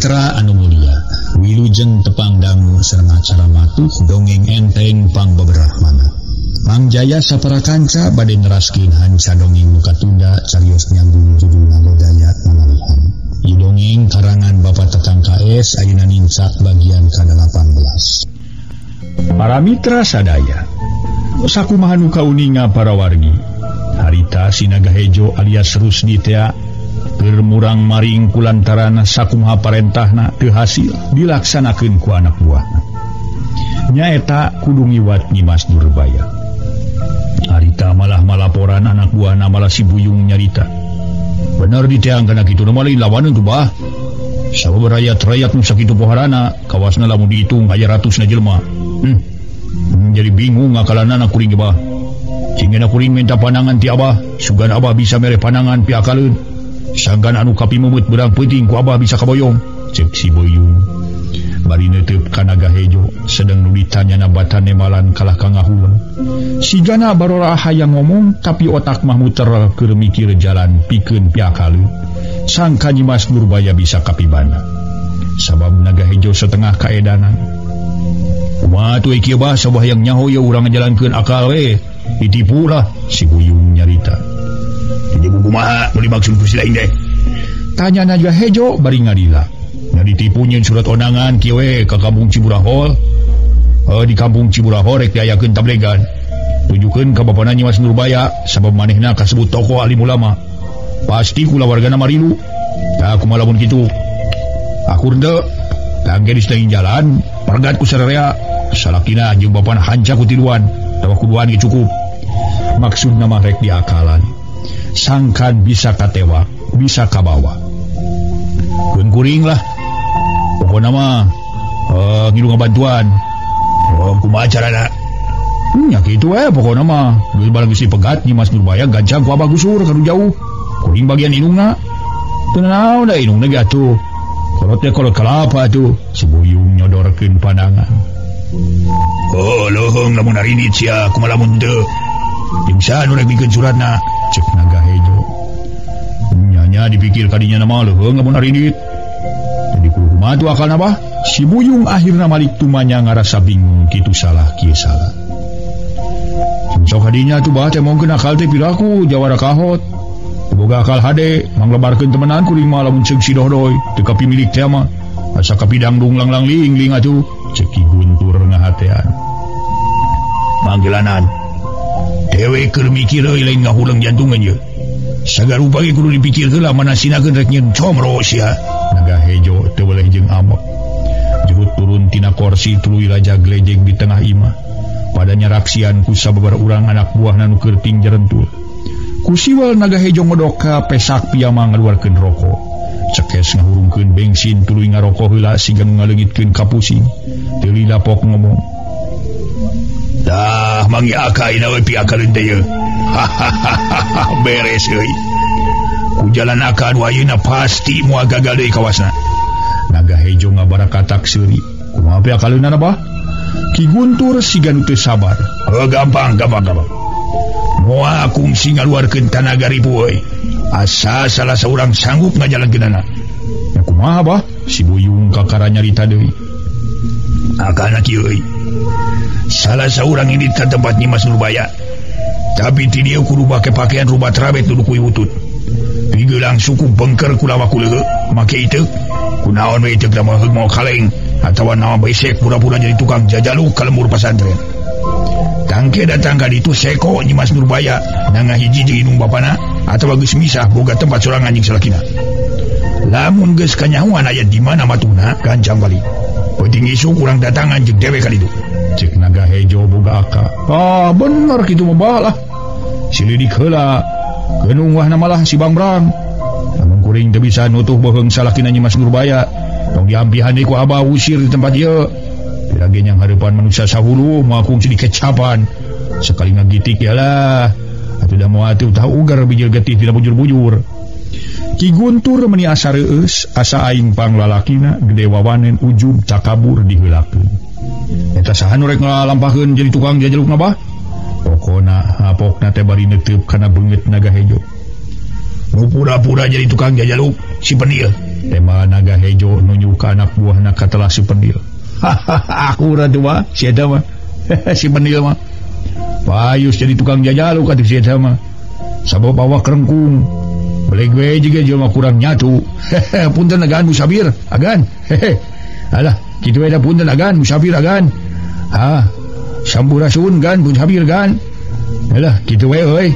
Mitra anu mulia, wilujeng tepang dangu sareng acara matuh dongeng enteng pangbeberahmana. Mang Jaya sapara kanca bade neraskeun hanca dongeng nu katunda carios nyambung judul Nalodaya Mamalihan. Ieu dongeng karangan Bapak Tatang KS ayeuna nincak bagian ka-18. Para mitra sadaya, sakumaha nu kauninga para wargi. Harita si Naga Hejo alias Rusdi tea keur murang maring kulantaran sakumaha parentahna teu hasil dilaksanakeun ku anak buahna. Nyaeta kudu ngiwat Nyimas Nurbaya. Harita malah malaporan anak buahna malah si Buyung nyarita. Bener diteang kana kitu nu lain lawaneun tuh bah. Sabab rayat-rayat nu sakitu poharana kawasna lamun dihitung aya ratusna jelema. Jadi bingung ngakalanana kuring ge bah. Cingena kuring minta pandangan ti abah, sugan abah bisa mere pandangan piakaleun. Sanggan anu kapimeumeut beurang peuting ku abah bisa kaboyong. Cek si Buyung. Bari neuteup ka Naga Hejo sedang nu ditanya batan nemalan kalah ka ngahulang. Sigana barora hayang ngomong tapi otak mah muter keur mikir jalan pikeun piakaleun. Sangka Nyimas Nurbaya bisa kapibana. Sabab Naga Hejo setengah kaedanan. Kumaha tuh ieu bah sabah yang nyaho ye urang ngajalankeun akal we. Ditipu lah si Buyung nyarita. Jadi kumaha nu dimaksud ku si lain deh? Tanya Naga Hejo bari ngadila. Nya ditipu nyeun surat ondangan kieu we ka kampung Ciburahol. Di kampung Ciburahol rek diayakeun tablegan. Tujukeun ka bapana Nyimas Nurbaya sabab manehna kasebut tokoh alim ulama. Pasti kulawargana marilu. Tah kumaha lamun kitu? Akur henteu. Tangge di setengah jalan, pergat ku sararea. Salakina jeung bapana hanca ku tiluan. Tawa kuduan ge cukup. Maksudna mah rek diakalan. Sangkan bisa katewa, bisa kabawa. Keun kuring lah. Pokona mah ngilu ngabantuan. Oh, kumaha carana? Nya kitu we pokona mah. Geus barang geus dipegat Nyimas Nurbaya gancang ku abah gusur ka nu jauh. Kuring bagian indungna. Teu naon da indungna ge atuh. Kolotnya kolot kalapa atuh. Si Buyung nyodorkeun pandangan. Oh, leuheung lamun arinit sia kumaha lamun teu. Jeung saha nu rek bikeun suratna? Cek Naga Hejo. Nya dipikir kadinya mah leuheung lamun arinit. Jadi kudu kumaha tuh akalna bah? Si Buyung akhirna malik tumanya ngarasa bingung kitu salah kieu salah. Sok kadinya tuh bah teh mongkeun akal teh piraku jawara kahot. Boga akal hade manglebarkeun temenan kuring mah lamun ceuk si Dohdoy teu kapimilik teh mah. Asa kapidangdung langlang ling ling atuh. Cek Ki Guntur ngahatean. Manggelanan. Dewe keur mikir euy lain ngahuleng jantungan ye. Sagarupa ge kudu dipikir heula manasinakeun rek nyeun comro sia. Naga Hejo teu weleh jeung amok. Jurut turun tina korsi tuluy lajag-lejeg di tengah imah. Pada nyaraksian ku sababaraha urang anak buahna nu keur ting jerentul. Ku siwal Naga Hejo ngodok ka pesak piyama ngaluarkeun rokok. Cekes ngahurungkeun bensin tuluy ngarokok heula siga nu ngaleungitkeun ka pusing. Teu lila pok ngomong. Dah mangi akaina we piakaleun teh ye. Hahaha beres euy. Ku jalan aka anu ayeuna pasti moal gagal deui kawasna. Naga Hejo ngabarakatak seuri. Kumaha piakaleunana bah? Ki Guntur siga nu teu sabar. Oh, gampang gampang gampang. Moal kungsi ngaluarkeun tanaga ribu euy. Asa salah saurang sanggup ngajalankeunana. Ya kumaha bah? Si Buyung kakara nyarita deui. Akana kieu euy. Salah saurang indit ka tempat Nyimas Nurbaya. Tapi ti dieu kudu make pakaian rubat rabet nu kuy wutut. Pigelang suku bengker ku lawak ku leuheuk, make iteuk. Kunaon we iteuk mah heug mau kaleng atawa naon besek pura-pura jadi tukang jajaluk ka lembur pasantren. Tangke datang ka ditu seko Nyimas Nurbaya nangah hiji jeung indung bapana atawa geus misah boga tempat sorangan jeung salakina. Lamun geus kanyahoan aya di mana matuna gancang balik. Penting isuk urang datangan jeung dewe ka ditu. Cek Naga Hejo boga aka. Ah bener kitu mah bah lah. Si lidik heula. Keunung wahna malah si Bangbrang. Lamun kuring teu bisa nutuh beuheung salakina Nyimas Nurbaya. Tong diampihan deui ku abah usir di tempat ieu. Lagi yang hareupan manusia sahulu moal kungsi dikecapan. Sekali ngagitik ya lah. Atuh da moal teu tah ugar bijil getih tidak bujur-bujur. Ki Guntur meuni asa reueus, asa aing panglalakina gede wawanen ujub takabur diheulakeun. Eta saha nu rek ngalampahkeun jadi tukang jajalukna bah? Pokona hapokna teh bari neuteup kana beungeut Naga Hejo. Nu pura-pura jadi tukang jajaluk si pendil. Tema naga hejo nunjuk ka anak buahna katelah si pendil. Hahaha, aku ratu mah si eta mah. Si pendil mah. Payus jadi tukang jajaluk atuh si eta mah. Sabab awak rengkung. Beleg we juga jelema kurang nyatu. Punten agan musafir, agan. Hehe. Alah, kitu we da punten agan musafir agan. Ah, sampurasun gan musafir gan. Alah, kitu we euy.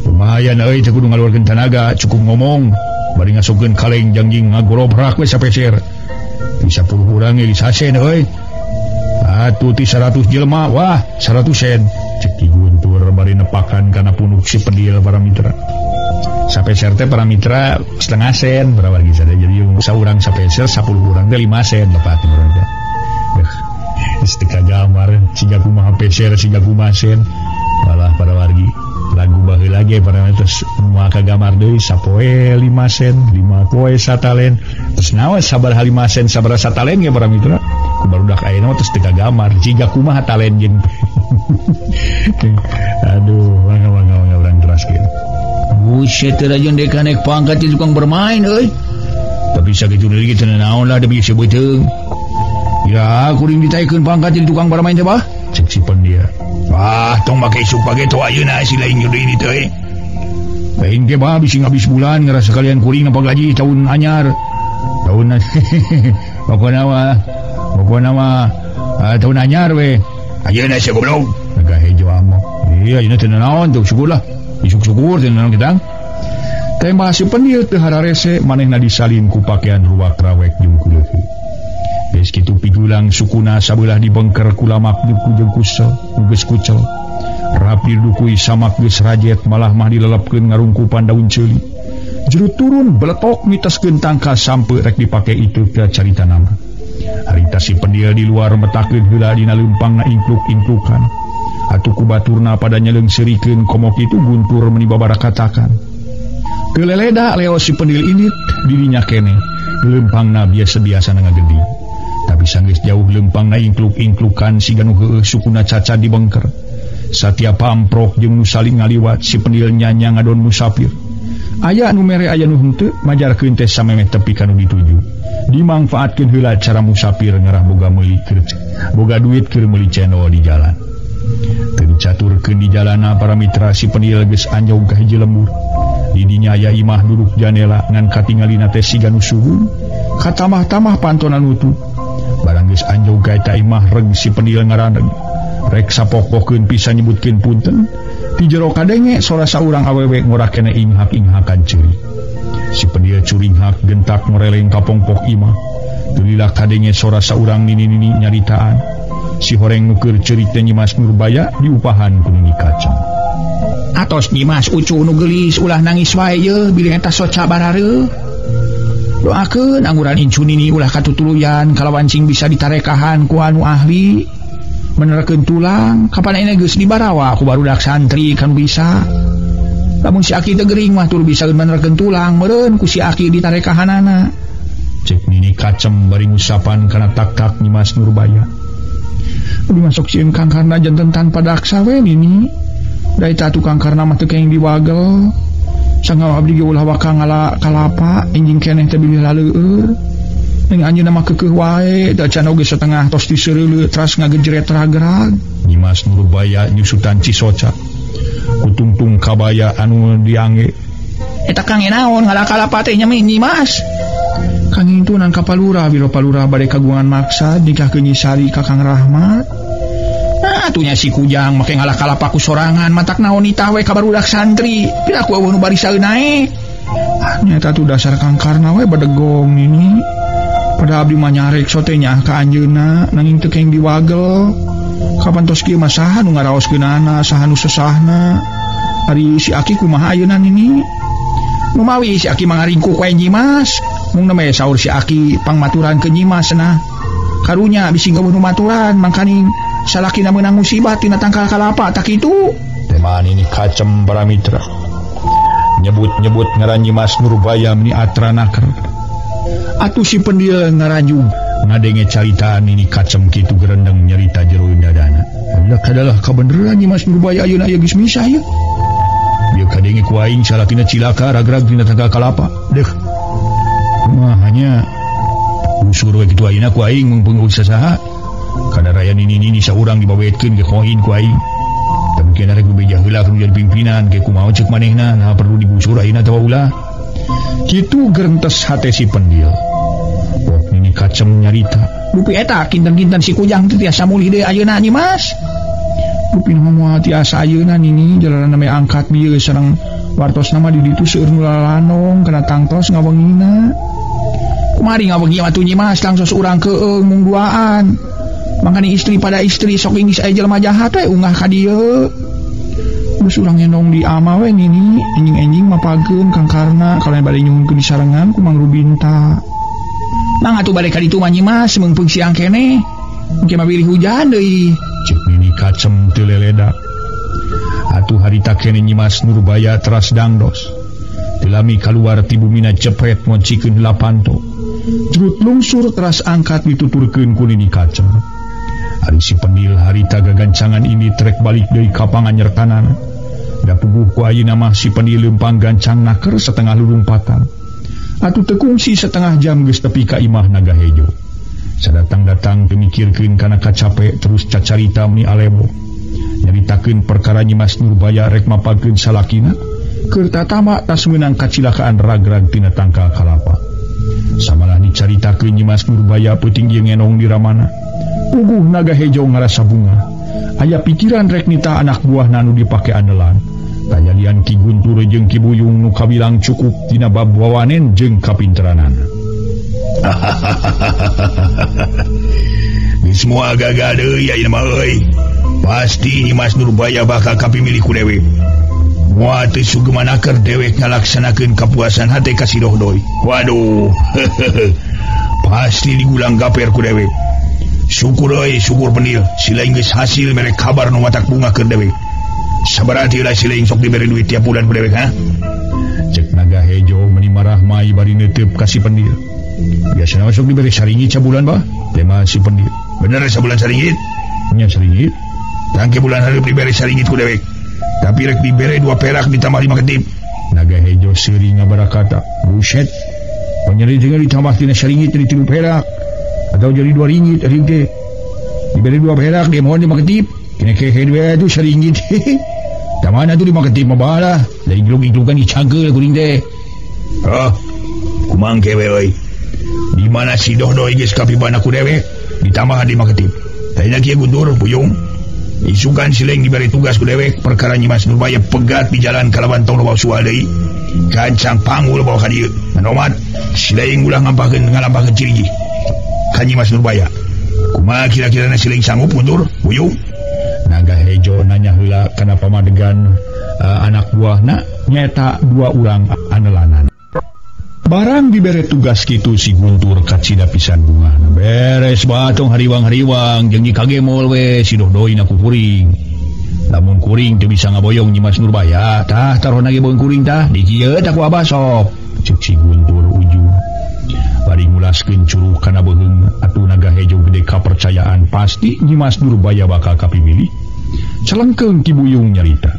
Lumayan euy teu kudu ngaluarkeun tanaga, cukup ngomong. Bari ngasupkeun kaleng jangjing ngagorobrak we sapeser. Di 10 urang ge sasen euy. Atuh ti 100 jelema, wah 100 sen. Cek Ki Guntur bari nepakan kana punuk si pendil para mitra. Sapeser teh para mitra setengah sen berapa lagi sada. Jadi saurang sapeser 10 urang teh 5 sen tepat urang teh. Geus teu kagambar siga kumaha peser siga kumaha sen. Malah para wargi lagu baheula ge para terus moal kagambar deui sapoe 5 sen 5 poe satalen terus naon sabaraha 5 sen sabaraha satalen ge para mitra ku barudak ayeuna mah terus teu kagambar jiga kumaha talen jeung aduh mangga-mangga urang teraskeun. Buset teh rajon deka naik pangkat jadi tukang bermain euy. Tapi sakitu deui ge teu naon lah demi sebeuteung. Ya kuring ditaikeun pangkat jadi tukang bermain teh bah. Cek si pendia. Wah, tong make isuk pake to ayeuna si lain jodoh ini teh. Lain ge bah bisi ngabis bulan ngerasa kalian kuring apa gaji tahun anyar. Tahun pokona mah tahun anyar we. Ayeuna sia goblok. Naga hejo amok. Iya, ayeuna teu naon tuh syukurlah. Isuk syukur teu naon kita. Tembak si pendil teu hararese manehna disalin ku pakaian ruwak rawek jeung kuleuh. Geus kitu pigulang sukuna sabelah dibengker ku lamak jeung kusel, geus kucel. Rapi dukui samak geus rajet malah mah dilelepkeun ngarungkupan daun ceuli. Jero turun beletok mitaskeun tangka sampe rek dipake itu ke carita nama. Harita si pendil di luar metakeun heula dina leumpangna ingkluk-ingklukan. Atuh ku baturna pada nyeleungseurikeun komo kitu Guntur meni babarakatakan. Teu leleda leo si pendil indit dirinya keneh. Leumpangna biasa-biasana ngagede. Tapi sanggeus jauh leumpangna ingkluk-ingklukan siga nu heueuh sukuna caca dibengker. Satiap pamprok jeung nu saling ngaliwat si pendil nyanya ngadon musafir. Aya nu mere aya nu henteu majarkeun teh samemeh tepi ka nu dituju. Dimangfaatkeun heula cara musafir ngarah boga meuli keur boga duit keur meuli cendol di jalan. Teu dicaturkeun di jalana para mitra si pendil geus anjog ka hiji lembur. Di dinya aya imah duduk janela ngan katingalina teh siga nu suhun. Katamah-tamah pantona nutup. Barang geus anjog ka eta imah reg si pendil ngaraneg. Rek sapok-pokeun pisan nyebutkeun punten. Ti jero kadenge sora saurang awewe ngora kene inghak-inghakan ceurik. Si pendil curinghak gentak ngoreleng ka pongpok imah. Teu kadenge sora saurang nini-nini nyaritaan. Si horeng nu keur ceurik teh Nyimas Nurbaya diupahan ku Nini Kacang. Atos Nyimas ucu nu geulis ulah nangis wae yeuh bilih eta soca barareuh. Doakeun angguran incu nini ulah katutuluyan kalawan cing bisa ditarekahan ku anu ahli. Menerkeun tulang kapan ayeuna geus dibarawa ku barudak santri kan bisa. Lamun si aki teh gering mah tur bisa menerkeun tulang meureun ku si aki ditarekahanana. Cek Nini Kacem bari ngusapan kana tak-tak Nyimas Nurbaya. Abdi masuk sieun Kang Karna janten tanpa daksa we nini. Da eta tukang Karna mah teu kenging diwagel. Sanggawa abdi ge ulah waka ngala kalapa enjing keneh teh bilih laleueur. Ning anjeunna mah keukeuh wae da can oge satengah tos diseureuleu teras ngagejret ragrag. Nyimas Nurbaya nyusutan cisoca. Kutungtung kabaya anu diangge. Eta Kang naon ngala kalapa teh nya Nyimas. Kang intunan ka Palura biro Palura bade kagungan maksa nikahkeun Nyi Sari ka Kang Rahmat. Nah atunya si Kujang make ngalah kalapa ku sorangan matak naon nitah we ka barudak santri. Piraku eueuh nu barisaeun naek. Ah nyata tuh dasar Kang Karna we badegong ini. Pada abdi mah nyarek sote nyaah ka anjeunna nanging teu kenging diwagel. Kapan tos kieu mah saha nu ngaraoskeunana saha nu sesahna. Ari si aki kumaha ayeuna nini? Numawi si aki mangaringkuk wae Nyimas. Mung namanya saur si aki pangmaturan ke Nyimas nah. Karunya bisi geueuh nu maturan mangkaning salakina meunang musibah tina tangkal kalapa tak kitu. Teman ini kacem para mitra. Nyebut-nyebut ngaran Nyimas Nurbaya meni atranaker. Atuh si pendil ngaranjung ngadenge caritaan ini kacem kitu gerendeng nyarita jero dadana. Adalah kadalah kabeneran Nyimas Nurbaya ayeuna aya geus misah ieu. Bieu kadenge ku aing salakina cilaka ragrag dina tangkal kalapa. Deuh. Kumaha nya? Usur we kitu ayeuna ku aing mung sasaha. Kadaraya nini-nini saurang dibawetkeun ge koin ku aing. Tapi kena rek beja heula kudu jadi pimpinan ge kumaha ceuk manehna, nah perlu digusur ayeuna atawa ulah. Kitu gerentes hate si pendil. Pok nini kacem nyarita. Dupi eta kinten-kinten si kujang teh tiasa mulih deui ayeuna Nyi Mas. Dupi moal tiasa ayeuna nini jalanan meh angkat bieu sareng wartos nama di ditu seueur nu lalanong kana tangtos ngawengina. Kumari ngawengi atuh Nyi Mas langsos urang keung mung duaan. Mangkani istri pada istri sok ingis aya jelema jahat we ungah ka dieu. Geus urang ngendong di ama we nini enjing-enjing mapageun kangkarna kalayan bade nyuhunkeun disarengan ku Mang Rubinta. Mang atuh bade ka ditu mah Nyi Mas meungpeung siang keneh. Engke mah bilih hujan deui. Cek nini kacem teu leleda. Atuh harita keneh Nyi Mas Nurbaya teras dangdos. Teu lami kaluar ti bumina cepret ngoncikeun heula panto. Jrut lungsur teras angkat dituturkeun ku nini kacem. Ari si pendil harita gagancangan ini trek balik deui ka panganyertanana. Da puguh ku ayeuna mah si pendil leumpang gancang naker setengah lulumpatan. Atuh teu kungsi setengah jam geus tepi ka imah Naga Hejo. Sadatang-datang teu mikirkeun kana kacape terus cacarita meni alebo. Nyaritakeun perkara Nyi Mas Nurbaya rek mapageun salakina, keur tatama tas meunang kacilakaan ragrag tina tangkal kalapa. Samalah dicaritakeun Nyi Mas Nurbaya peuting ieu ngenong di ramana. Puguh Naga Hejo ngarasa bunga. Aya pikiran rek nitah anak buahna nu dipake andelan. Kajadian Ki Guntur jeung Ki Buyung nu kabilang cukup dina bab wawanen jeung kapinteranana. Geus moal gagal deui ayeuna mah euy. Pasti Nyi Mas Nurbaya bakal kapimilih ku dewek. Moal teu sugemanaker dewek ngalaksanakeun kapuasan hate ka si Dohdoy. Waduh. Pasti digulang gaper ku dewek. Syukur euy, syukur pendil. Silaing geus hasil mere kabar nu matak bunga keur dewek. Sabaraha heula silaing sok dibere duit tiap bulan ku dewek ha? Cek Naga Hejo meni marah mai bari neuteup ka si pendil. Biasana mah sok dibere saringgit sabulan bah. Tema si pendil. Bener sabulan saringgit? Nya saringgit. Tangke bulan hareup dibere saringgit ku dewek. Tapi rek dibere 2 perak ditambah 5 ketip. Naga Hejo seuri ngabarakata. Buset. Panyeri jeung ditambah tina saringgit jadi 3 perak. Atau jadi 2 ringgit ari teh. Dibere 2 perak dia mohon 5 ketip. Kene kehe we atuh saringgit. Da mana tuh 5 ketip mah balah. Da iglug-iglugan dicangkeul kuring teh. Oh. Kumaha engke we euy. Di mana si Dohdoy geus kapibana ku dewek ditambah 5 ketip. Tadina kieu Guntur Buyung. Isukan sileng diberi tugas ku dewek perkara Nyi Mas Nurbaya pegat di jalan kalawan tong loba sual deui. Gancang panggul bawa ka dieu. Manomat sileng ulah ngampahkeun ngalampahkeun cirigi ka Nyi Mas Nurbaya. Kumaha kira-kirana sileng sanggup Guntur Buyung? Naga Hejo nanya heula kana pamadegan anak buahna nyaeta 2 urang andelanan. Barang dibere tugas kitu si Guntur kacida pisan bungahna. Beres batong hariwang-hariwang jeung kagemol we si Dohdoy na ku kuring. Lamun kuring teu bisa ngaboyong Nyi Mas Nurbaya, tah tarohna ge beung kuring tah di kieu tah ku abah sok. Ceuk si Guntur ujung. Bari ngulaskeun curug kana beuheung atuh Naga Hejo gede kapercayaan pasti Nyi Mas Nurbaya bakal kapimilih. Celengkeung Ki Buyung nyarita.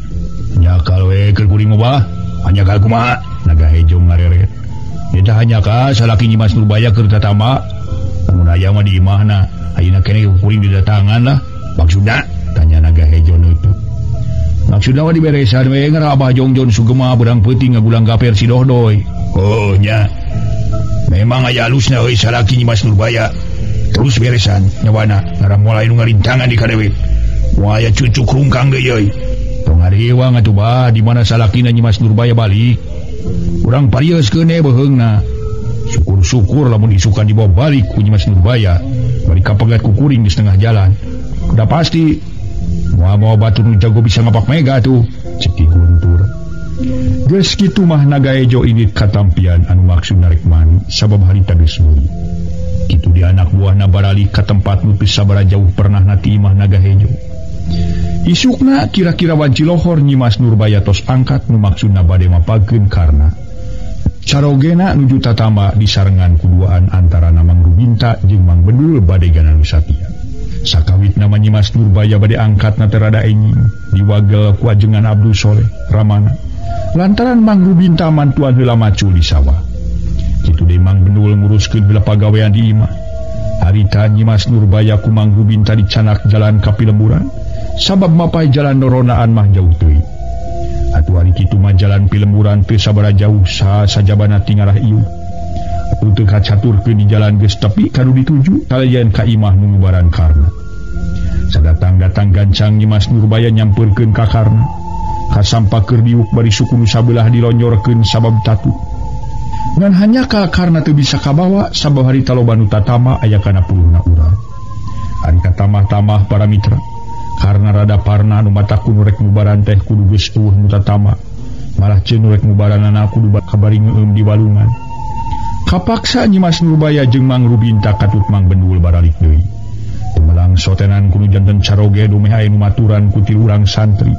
Nyakal we keur kuring mah bah, hanya kumaha? Naga Hejo ngareret. Eta hanya ka salaki Nyi Mas Nurbaya keur tatama. Lamun aya mah di imahna, ayeuna keneh kuring didatangan lah. Maksudna? Tanya Naga Hejo neutup. Maksudna mah diberesan we ngarah Abah Jongjon Sugema beurang peuting ngagulang gaper si Dohdoy. Oh nya. Memang aya alusna euy salaki Nyi Mas Nurbaya. Terus beresan nyawana ngarah mulai nu ngarintangan di ka dewek. Moal aya cucuk rungkang deui euy. Tong hariwang atuh bah di mana salakina Nyi Mas Nurbaya balik. Urang parieuskeun beheungna. Syukur-syukur lamun isukan dibawa balik ku Nyi Mas Nurbaya. Bari kapegat ku kuring di setengah jalan. Udah pasti moal-moal batur nu jago bisa ngapak mega tuh. Cek Ki Guntur. Geus kitu mah Naga Hejo ini katampian anu maksud narek mani sabab harita geus meuli. Kitu di anak buahna baralik ka tempat nu teu sabaraha jauh pernah nati imah Naga Hejo. Isukna kira-kira wanci lohor Nyi Mas Nurbaya tos angkat nu maksudna bade mapageun karna carogena nuju tatamba disarengan kuduaan antara Mang Rubinta jeung Mang Bedul bade gana nu satia. Sakawit nama Nyi Mas Nurbaya bade angkat na teh rada enjing diwagel ku ajengan Abdul Soleh Ramana. Lantaran Mang Rubinta mantuan heula macul di sawah. Kitu deui Mang Benul nguruskeun heula pagawean di imah. Harita Nyimas Nurbaya ku Mang Rubinta dicanak jalan ka pilemburan sabab mapai jalan noronaan mah jauh teuing. Atuh ari kitu mah jalan pilemburan teu sabaraha jauh sajabana ti ngarah ieu. Atuh teu kacaturkeun di jalan geus tepi kanu dituju kalayan ka imah nu ngubaran Karna. Sadatang-datang gancang Nyimas Nurbaya nyampeurkeun ka Karna. Kasampa keur diuk bari suku nu sabelah dilonjorkeun sabab tatu. Ngan hanya ka Karna teu bisa kabawa sabab harita loba nu tatama aya kana puluhna urang. Ari katamah-tamah para mitra, Karna rada parna nu matakun rek ngubaran teh kudu geus eueuh nu tatama. Malah ceun rek ngubaranana kudu kabari ngeueum di walungan. Kapaksa Nyimas Nurbaya jeung Mang Rubinta katut Mang Bendul baralik deui. Tumelang sotenan kudu janten caroge dumeh aya nu maturan ku tilu urang santri.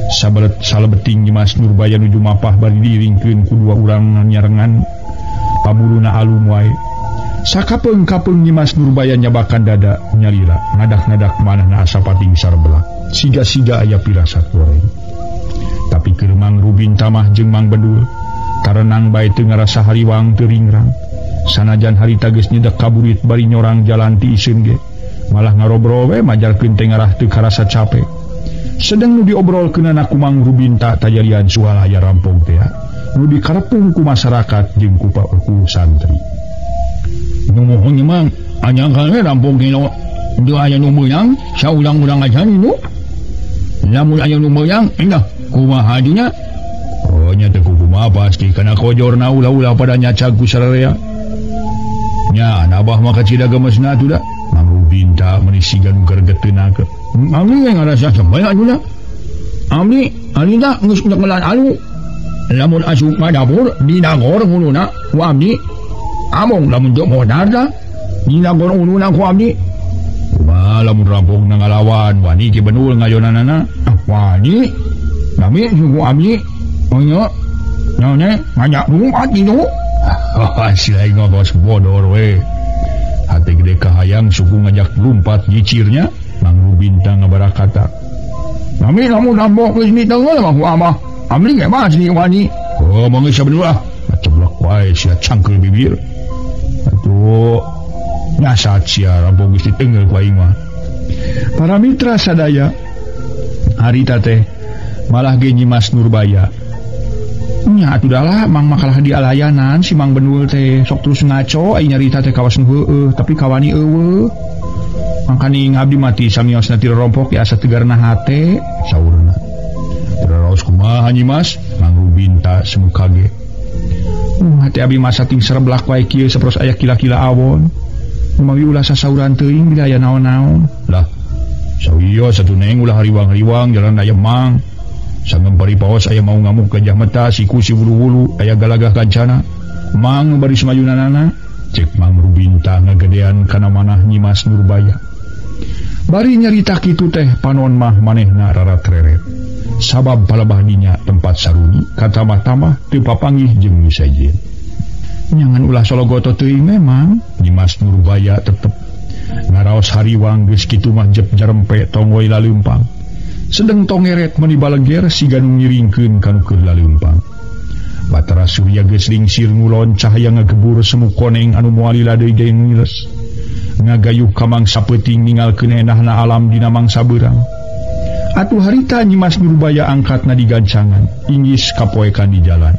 Sabelet salebeting Nyimas Nurbaya nuju mapah bari diiringkeun ku dua urang nyarengan pamuluna alum wae. Sakapeung-kapeung Nyimas Nurbaya nyabakan dada nyalira ngadak-ngadak manahna asa pating sarbelak siga-siga aya pirasat goreng. Tapi keur Mang Rubinta mah jeung Mang Bedul tarenang bae teu ngarasa hariwang teu ringrang. Sanajan harita geus nyedek kaburit bari nyorang jalan ti iseun ge malah ngarobrol we majarkeun teh ngarah teu karasa capek. Sedang nu diobrolkeunana ku Mang Rubinta tajalian suara aya rampong teh nu dikarepung ku masyarakat jeung ku santri. Nuhun mang anyangkan we rampong teh teu aya nu meunang saurang-urang aja nu. Lamun aya nu meunang endah kumaha dinya? Oh nya teu kumaha pasti kana kojorna ulah-ulah pada nyacag ku sararea. Nya nabah mah kacida gemesna atuh da. Mang Rubinta meuni siga nu gregeteuna ke. Amri we ngarasa sebel atuh da. Amri alida geus nyekelan alu. Lamun asup ka dapur dinagor huluna ku abdi. Among lamun teu modar da dinagor huluna ku abdi. Kumaha lamun rampong ngalawan wani Ki Benul ngayonanana? Ah wani. Nami suku abdi. Oyo. Naon ngajak lumpat kitu. Haha si lain ngogos bodor we. Hati gede kahayang suku ngajak lumpat nyicirnya. Mang Rubinta ngabarakata. Nami lamun rampok geus mitengeul mah ku abah. Amri ge pasti wani. Oh mangga sabeul ah. Ceblok wae sia cangkeul bibir. Atuh nyasat sia rampok geus ditengeul ku aing mah. Para mitra sadaya, harita teh malah ge Nyimas Nurbaya. Nya atuh dah mang makalah di alayanan si Mang Benul teh sok terus ngaco aing nyarita teh kawas nu heueuh tapi kawani eueuh. Mangkaning abdi mati samiosna ti rompok ya asa tegarna hate saurna. Terus kumaha Nyimas? Mang Rubinta semu kage. Hate abdi masa ting sereblak wae kieu saperos aya kila-kila awon. Kumawi ulah sasauran teuing bila aya naon-naon. Lah sawiyo satu neng ulah hariwang-hariwang jalan aya mang. Sangem paripaos aya mau ngamuk gajah mata siku si wulu-wulu aya galagah kancana. Mang bari sumayunanana cek Mang Rubinta ngagedean kana manah Nyimas Nurbaya. Bari nyarita kitu teh panon mah manehna rarat-reret. Sabab palebah dinya tempat saruni katamah-tamah teu papanggih jeung nu sejen. Nyangan ulah sologoto teuing memang Nyimas Nurbaya tetep ngaraos hariwang geus kitu mah jep jarempe tonggoi laleumpang. Sedeng tongeret meuni baleger siga nu ngiringkeun ka nu keur laleumpang. Batara Surya geus lingsir ngulon cahaya ngagebur semu koneng anu moal lila deui ge ngiles. Ngagayuh ka mangsa peuting ninggalkeun endahna alam dina mangsa beurang. Atuh harita Nyimas Nurbaya angkatna digancangan, inggis kapoekan di jalan.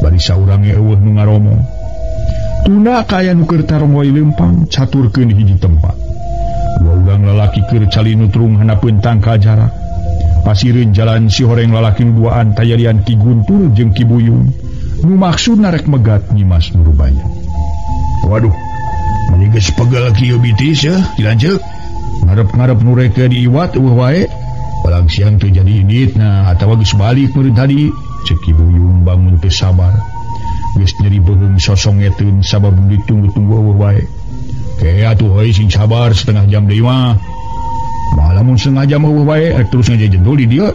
Bari saurang ge eueuh nu ngaromong. Tuna kaya nu keur taronggoy leumpang caturkeun hiji tempat. Dua urang lalaki keur calinutrung handapeun tangkal jarak. Pasireun jalan si horeng lalaki nu duaan tayarian Ki Guntur jeung Ki Buyung. Nu maksudna rek megat Nyimas Nurbaya. Waduh, meni geus pegel kieu bitis ya, dilanceuk. Ngarep-ngarep nu rek diiwat eueuh wae. Palang siang teu jadi inditna atawa geus balik meureun tadi. Ceuk Ki Buyung bangun teu sabar. Geus nyeri beuheung sosongeteun sabab ditunggu-tunggu eueuh wae. Ke atuh heuy sing sabar setengah jam deui mah. Lamun setengah jam eueuh wae rek terus ngajejendul di dieu.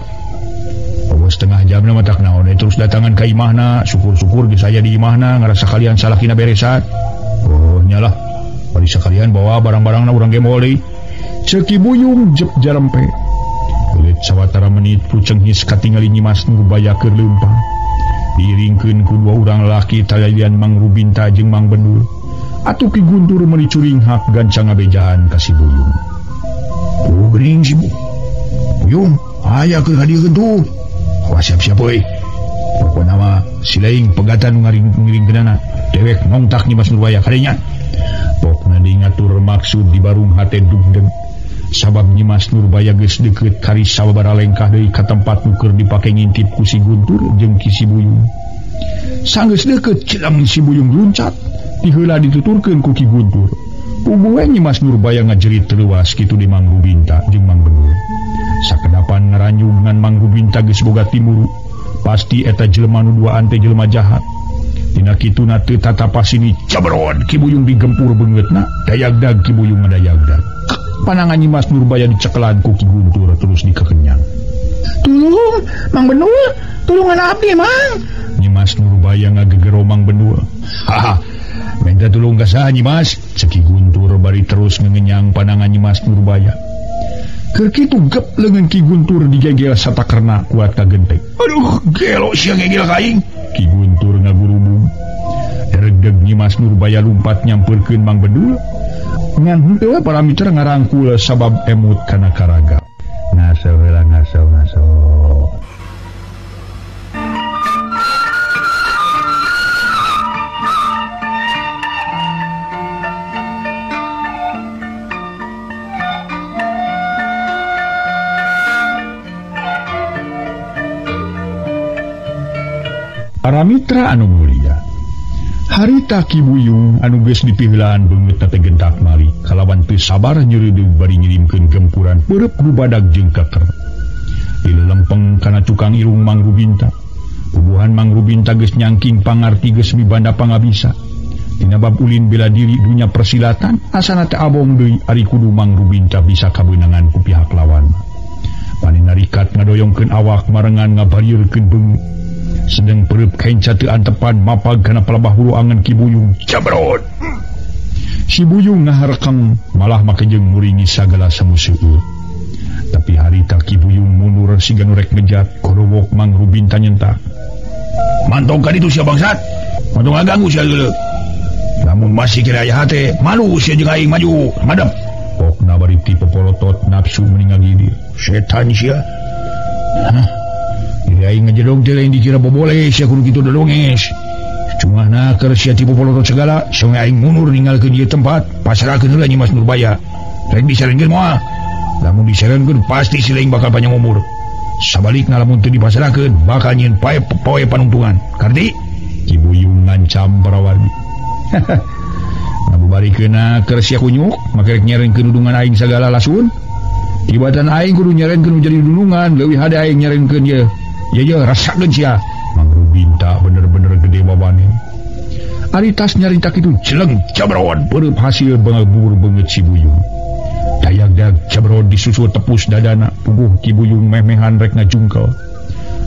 Eueuh setengah jamna mah tak naon terus datangan ka imahna, syukur-syukur geus aya di imahna ngarasa kalian salakina beresat. Oh nyalah. Bari sakalian bawa barang-barangna urang ge moal deui. Ceuk Ki Buyung jep jarempe. Belet sawatara menit ku cenghis katingali Nyimas Nurbaya keur leumpang. Diiringkeun ku dua urang lalaki talalian Mang Rubinta jeung Mang Benul. Atuh Ki Guntur meuni curinghak gancang ngabejaan ka si Buyung. Oh geuning si Buyung, aya keur hadirkeun tuh. Awas siap-siap euy. Pokona mah si laing pegatan nu ngiring-ngiringkeunana. Dewek nongtak Nyimas Nurbaya kadenya. Pokna dingatur maksud di barung hate dugdeg. Sabab Nyimas Nurbaya geus deukeut kari sababaraha lengkah deui ka tempat nu keur dipake ngintip ku si Guntur jeung Ki Si Buyung. Sanggeus deukeut cilem si Buyung luncat, diheula dituturkeun ku Ki Guntur. Puguh we Nyimas Nurbaya ngajerit leuwas kitu di Mang Rubinta jeung Mang Benul. Sakedapan ngaranyug ngan Mang Rubinta geus boga timuru, pasti eta jelema nu duaan teh jelema jahat. Dina kituna teu tatapasini cabrod Ki Buyung digempur beungeutna, dayagdag Ki Buyung ngadayagdag. Panangan Nyimas Nurbaya dicekelan ku Ki Guntur terus dikekenyang. Tulung, Mang Benul, tulungan abdi, Mang. Nyimas Nurbaya ngagegero Mang Benul. Haha, minta tulung ka saha Nyimas? Cek Ki Guntur bari terus ngegenyang panangan Nyimas Nurbaya. Keur kitu gep leungeun Ki Guntur digegel satakerna kuat kagenteng. Aduh, gelo sia ngegel ka aing. Ki Guntur ngagurubung. Deregdeg Nyimas Nurbaya lumpat nyampeurkeun Mang Benul. Ngan henteu we para mitra ngarangkul sabab emut kana karaga. Ngaso heula ngaso ngaso. Para mitra anu mulia, harita Ki Buyung anu geus dipiheulaan beungeutna teh gentak mali kalawan teu sabar nyeureudeuh bari ngirimkeun gempuran peureub nu badag jeung keker. Dilelempeng kana cukang irung Mang Rubinta. Puguhan Mang Rubinta geus nyangking pangarti geus mibanda pangabisa. Dina bab ulin bela diri dunya persilatan asana teh abong deui ari kudu Mang Rubinta bisa kabeunangan ku pihak lawan. Paninarikat ngadoyongkeun awak marengan ngabarieurkeun beungeut. Sedang perut kenca teu antepan mapag kana palebah hulu angen Ki Buyung cabrod. Si Buyung ngaharekeng malah make jeung muringi sagala samuseueur. Tapi harita Ki Buyung mundur siga nu rek ngejat korowok Mang Rubinta nyentak. Mantong ka ditu sia bangsat. Mantong ngaganggu sia geuleuh. Lamun masih kira aya hate, malu sia jeung aing maju madep. Pokna bari ti popolotot nafsu meni ngagidir. Setan sia. Hah? Aing ngejedog teh lain dikira bobole sia kudu kitu dodonges. Cuma keur sia tipu polotot segala, songe aing mundur ninggalkeun ieu tempat, pasrahkeun heula Nyimas Nurbaya. Rek disarenkeun moal. Lamun disarenkeun pasti si lain bakal panjang umur. Sabalikna lamun teu dipasrahkeun bakal nyieun pae poe panungtungan. Karti? Ki Buyung ngancam para wargi. Ngabubarikeunna keur sia kunyuk, make rek nyarenkeun dudungan aing sagala lasun. Tibatan aing kudu nyarenkeun jadi dudungan, leuwih hade aing nyarenkeun ieu. Ya ya rasakeun sia. Mang Rubinta bener-bener gede babane. Ari tas nyarita kitu jeleng cabrod peureub hasil bangabur beungeut si Buyung. Dayagdag cabrod disusul tepus dadana puguh Ki Buyung meh-mehan rek ngajungkel.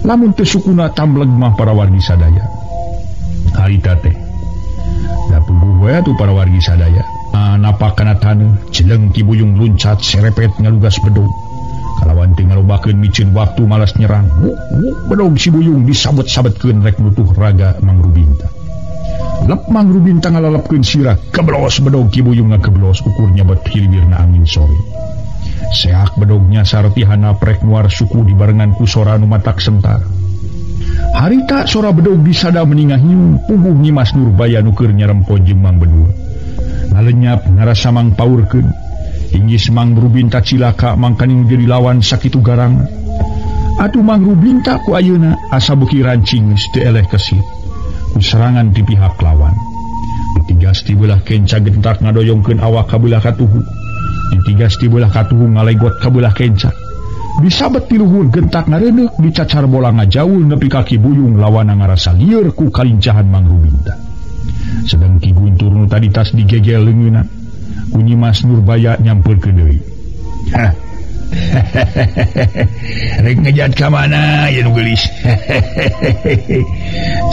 Lamun teu sukuna tambleg mah para wargi sadaya. Harita teh da puguh we atuh para wargi sadaya. Napak kana taneuh jeleng Ki Buyung luncat serepet ngalugas bedog. Kalawan teu ngalobakeun miceun waktu malas nyerang. Bedog si Buyung disabet-sabetkeun rek nutuh raga Mang Rubinta. Lep Mang Rubinta ngalalepkeun sirah, keblos bedog Ki Buyung ngakeblos ukur nyabet hilibirna angin sore. Seak bedognya sarti hanap rek nuar suku dibarengan ku sora nu matak sentar. Harita sora bedog disada meninga hiung puguh Nyimas Nurbaya nu keur nyarempo jeung Mang Benul. Ngalenyap ngarasa mangpaurkeun. Inggis Mang Rubinta cilaka mangkaning jadi lawan sakitu garang. Atuh Mang Rubinta ku ayeuna asa beuki rancing geus teu eleh kesit. Ku serangan ti pihak lawan. Ditigas ti beulah kenca gentak ngadoyongkeun awak ka beulah katuhu. Ditigas ti beulah katuhu ngalegot ka beulah kenca. Disabet ti luhur gentak ngareuneuh dicacar bola ngajauh nepi ka Ki Buyung lawana ngarasa lieur ku kalincahan Mang Rubinta. Sedang Ki Guntur nu tadi tas digegel leungeunna ku Nyimas Nurbaya nyampeurkeun deui. Hah. Rek ngejat ka mana ya nu geulis.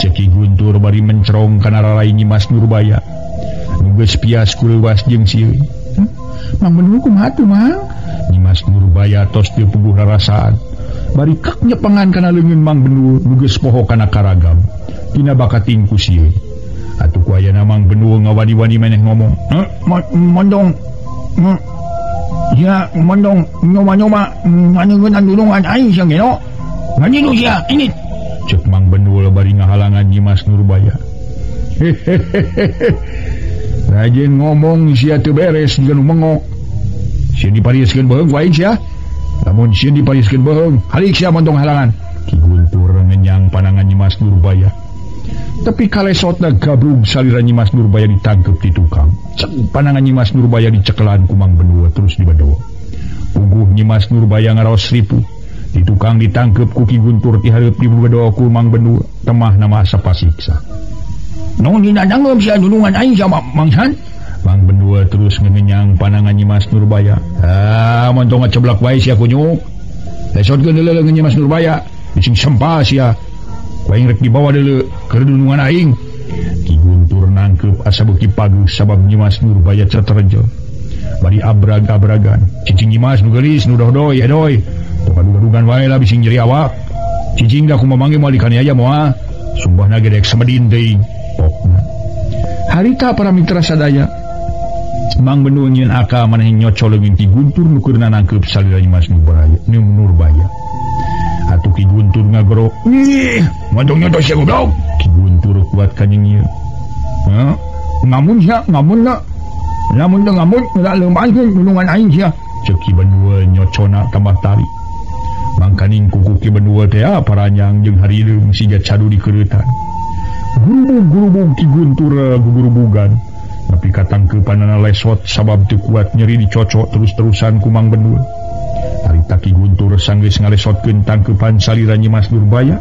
Cek Ki Guntur bari mencerong kana rarai Nyimas Nurbaya. Nu geus pias ku leuwas jeung sieun. Mang Benul kumaha tuh, Mang? Nyimas Nurbaya tos teu puguh rarasaan. Bari kek nyepengan kana leungeun Mang Benul nu geus poho kana karagam. Tina bakating ku sieun. Atuh ku ayana Mang Benul ngawani-wani maneh ngomong. Mondong. Ya mondong nyoba-nyoba nganyeungeun dulungan aing sia geno. Nganyilu sia ini. Cek Mang Benul bari ngahalangan Nyimas Nurbaya. Hehehe. Rajin ngomong sia teu beres jeung nu mengok. Sieun diparieskeun beuheung ku aing sia. Lamun sieun diparieskeun beuheung, halik sia montong halangan. Ki Guntur ngenyang panangan Nyimas Nurbaya. Tapi kalesotna gabrug salira Nyimas Nurbaya ditangkep di tukang. Cek panangan Nyimas Nurbaya dicekelan ku Mang Benul terus dibedo. Puguh Nyimas Nurbaya ngaraos ripuh. Di tukang ditangkep ku Ki Guntur ti hareup dibedo ku Mang Benul, temah nama asa pasiksa. Naon dina dangeum sia dulungan aing sama Mangsan? Mang Benul terus ngenyang panangan Nyimas Nurbaya. Ah, montong ngaceblak wae sia kunyuk. Lesotkeun deuleu leungeun Nyimas Nurbaya, bising sempa sia. Ku aing rek dibawa deuleu keur dulungan aing. Ki Guntur nangkeup asa beuki paguh sabab Nyimas Nurbaya ceterjel. Bari abrag-abragan. Cicing Nyimas nu geulis nu dohdoy edoy. Tong adugan wae lah bising nyeri awak. Cicing da kumaha mangge moal dikaniaya moal. Sumbahna ge dek samedin teuing. Pokna. Harita para mitra sadaya. Mang Benul nyieun akal maneh nyocol leungeun Ki Guntur nu keur nangkeup salira Nyimas Nurbaya. Atuh Ki Guntur ngagero, "Ih, montong nyoto sia goblok." Ki Guntur kuat ka nyengir. Heuh, ngamun sia, ngamun na. Lamun teu ngamun, geura leumpangkeun dulungan aing sia. Ceuk Ki Benul nyocona tambah tarik. Mangkaning kuku Ki Benul teh paranjang jeung harileung siga cadu dikereutan. Gurubug-gurubug Ki Guntur gugurubugan. Tapi katangkeupanana lesot sabab teu kuat nyeri dicocok terus-terusan ku Mang Benul. Harita Ki Guntur sanggeus ngalesotkeun tangkeupan salira Nyimas Nurbaya,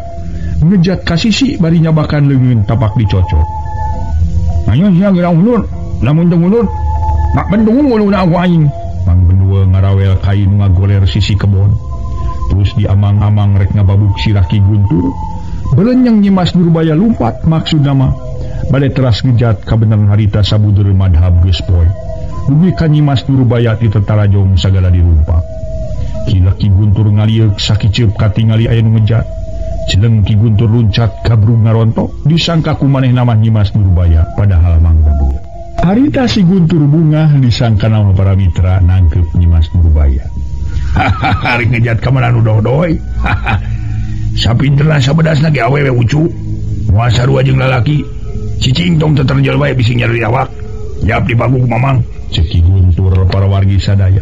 ngejat ka sisi bari nyabakan leungeun tapak dicocok. Ayo sia geura ulur, lamun teu ulur, mak bendung uluna ku aing. Mang Benul ngarawel kai nu ngagoler sisi kebon. Terus diamang-amang rek ngababuk sirah Ki Guntur. Belenyeng Nyimas Nurbaya lumpat maksudna mah bade teras ngejat kabeneran harita sabudereun madhab geus poe. Dugi ka Nyimas Nurbaya ti tetarajong sagala dirumpak. Kila Ki Guntur ngalieuk sakiceup katingali aya nu ngejat. Celeng Ki Guntur luncat gabrug ngarontok disangka ku manehna mah Nyimas Nurbaya padahal Mang Benul. Harita si Guntur bungah disangka nama para mitra nangkep Nyimas Nurbaya. Hahaha, rek ngejat ka mana nu dohdoy. Hahaha. Sapinterna sabedasna ge awewe ucu. Moal sarua jeung lalaki. Cicing tong teterjel wae bisi nyeri awak. Yap dibagu ku mamang. Ceuk Ki Guntur para wargi sadaya.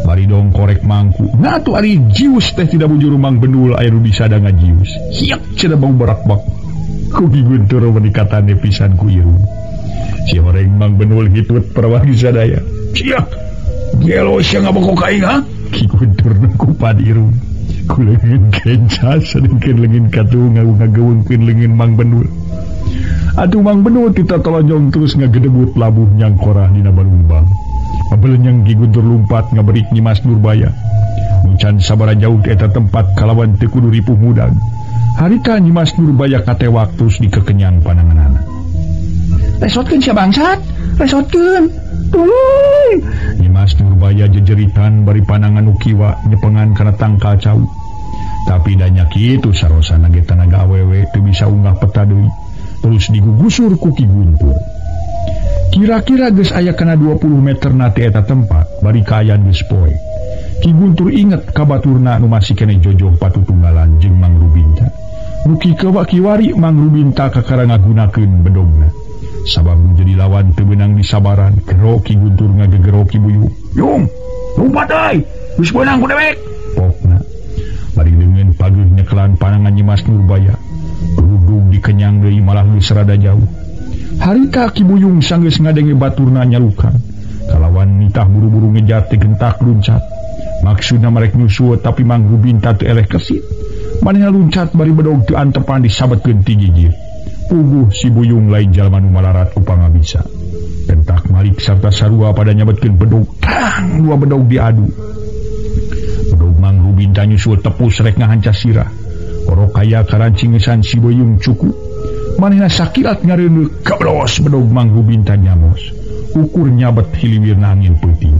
Bari dong korek mangku. Nah tuh ari jius teh tidak bujur Mang Benul aya nu disada ngajius. Hiak cenah bau barakbak. Ku Ki Guntur menikatane pisan ku irung. Si horeng Mang Benul hitut para wargi sadaya. Siak. Gelo sia ngaboko ka aing ha? Ki Guntur nangkupan irung. Ku leungeun kenca sadengkeun leungeun katuh ngageuweungkeun leungeun Mang Benul. Atuh Mang Benul tita tolonyong terus ngagedebut labuh nyangkorah dina balumbang. Mabelenyeng Ki Guntur lumpat ngaberik Nyimas Nurbaya. Muncan sabara jauh di eta tempat kalawan teu kudu ripuh mudag. Harita Nyimas Nurbaya katewak terus dikekenyang pananganana. Lesotkeun sia bangsat, lesotkeun. Tuluy. Nyimas Nurbaya jejeritan bari panangan nu kiwa nyepengan kana tangkal cau. Tapi danya kitu sarosana ge tanaga awewe teu bisa unggah peta deui. Terus digugusur ku Ki Guntur. Kira-kira geus aya kana 20 meter na ti eta tempat bari kaayaan geus poe. Ki Guntur inget ka baturna nu masih keneh jojoh patutunggalan jeung Mang Rubinta. Nu kiwari Mang Rubinta kakara ngagunakeun bedogna. Sabab jadi lawan teu beunang disabaran, gero Ki Guntur ngagegero Ki Buyung. Yung, lumpat euy, geus beunang ku dewek. Pokna. Bari leungeun pageuh nyekelan panangan Nyimas Nurbaya. Rudug dikenyang deui malah geus rada jauh. Harita Ki Buyung sanggeus ngadenge baturna nyalukan. Kalawan nitah buru-buru ngejat teh gentak luncat. Maksudna marek nyusul tapi Mang Rubinta teu eleh kesit. Manehna luncat bari bedog teu antepan disabetkeun ti gigir. Puguh si Buyung lain jalma nu malarat ku pangabisa. Gentak malik sarta sarua pada nyabetkeun bedog. Tang dua bedog diadu. Bedog Mang Rubinta nyusul tepus rek ngahanca sirah. Orok kaya karancingesan si Buyung cukup. Manehna sakilat ngareuneuh kablos bedog Mang Rubinta nyamos. Ukur nyabet hiliwirna angin peuting.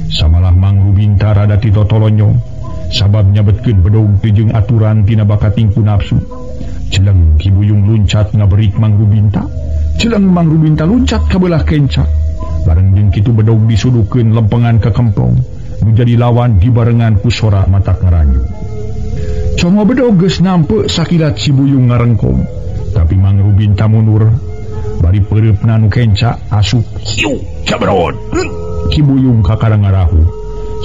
Samalah Mang Rubinta rada titotolonyong sabab nyabetkeun bedog teu jeung aturan tina bakating ku nafsu. Celeng Ki Buyung luncat ngaberik Mang Rubinta. Celeng Mang Rubinta luncat ka beulah kenca. Bareng jeung kitu bedog disudukeun lempengan ka kemplong nu jadi lawan dibarengan ku sora matak ngaranyu. Congo bedog geus nampe sakilat si Buyung ngarengkong, tapi Mang Rubinta mundur bari peureupna nu kenca asup hiu cabrod. Ki Buyung kakara ngarahu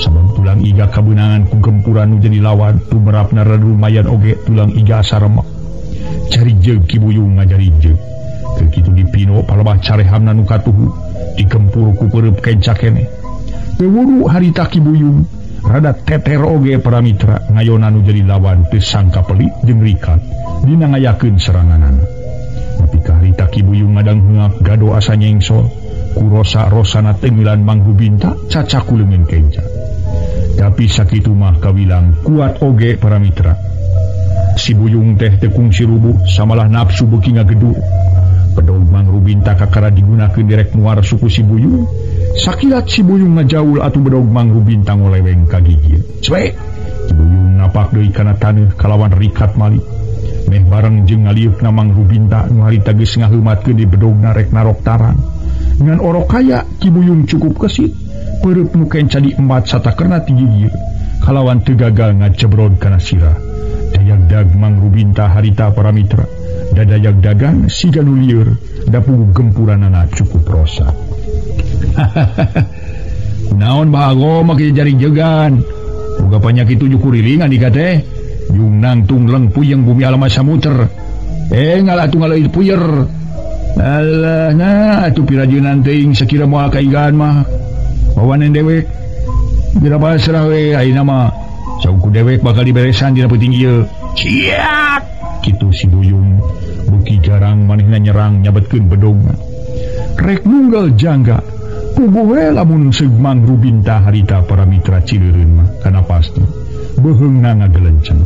sabab tulang iga kabeunangan ku gempuran nu jadi lawan tumerapna rada lumayan oge tulang iga asa remek. Cari jeung Ki Buyung ngajari jeung keur kitu dipino palebah carehamna nu katuhu digempur ku peureub kenca keneh. Teu wudu harita Ki Buyung rada teter oge para mitra ngayona nu jadi lawan teu sangka pelit jeung rikat dina ngayakeun seranganana. Nepi ka harita Ki Buyung ngadang heungak gado asa nyengsol ku rosa-rosana tenggelan Mang Rubinta cacaku leungeun kenca. Tapi sakitu mah kawilang kuat oge para mitra. Si Buyung teh teu kungsi rubuh samalah nafsu beuki ngagedur. Bedog Mang Rubinta kakara digunakeun direk muar suku si Buyung. Sakilat si Buyung ngajaul atuh bedog Mang Rubinta ngoleweng ka gigir. Cwe! Si Buyung napak deui kana taneuh kalawan rikat mali. Meh bareng jeung ngalieukna Mang Rubinta nu harita geus ngaheumatkeun di bedogna rek narok tarang. Ngan orok kaya Ki Buyung cukup kesit. Peureub nu kenca diembat satakerna ti gigir. Kalawan teu gagal ngajebrod kana sirah. Dayag-dag Mang Rubinta harita para mitra. Dadayag dagang siga nu lieur dapugu gempuranana cukup rosa. Kunaon bahago make jaring jegan. Boga panyakit tujuh kurilingan dika teh. Yung nangtung leng puyeng bumi alam samuter. Ngalah tunggal puyer. Alah nah atuh pirajeunan teuing sakira moal kaigaan mah. Bawanen dewek. Dina pasrah we ayeuna mah. Sauku dewek bakal diberesan dina peuting ieu. Ciak! Kitu si Buyung beuki jarang manehna nyerang nyabetkeun bedogna. Rek nunggal jangga. Puguh we lamun seug Mang Rubinta harita para mitra cileureun mah kana pasti beuheungna ngagelenceng.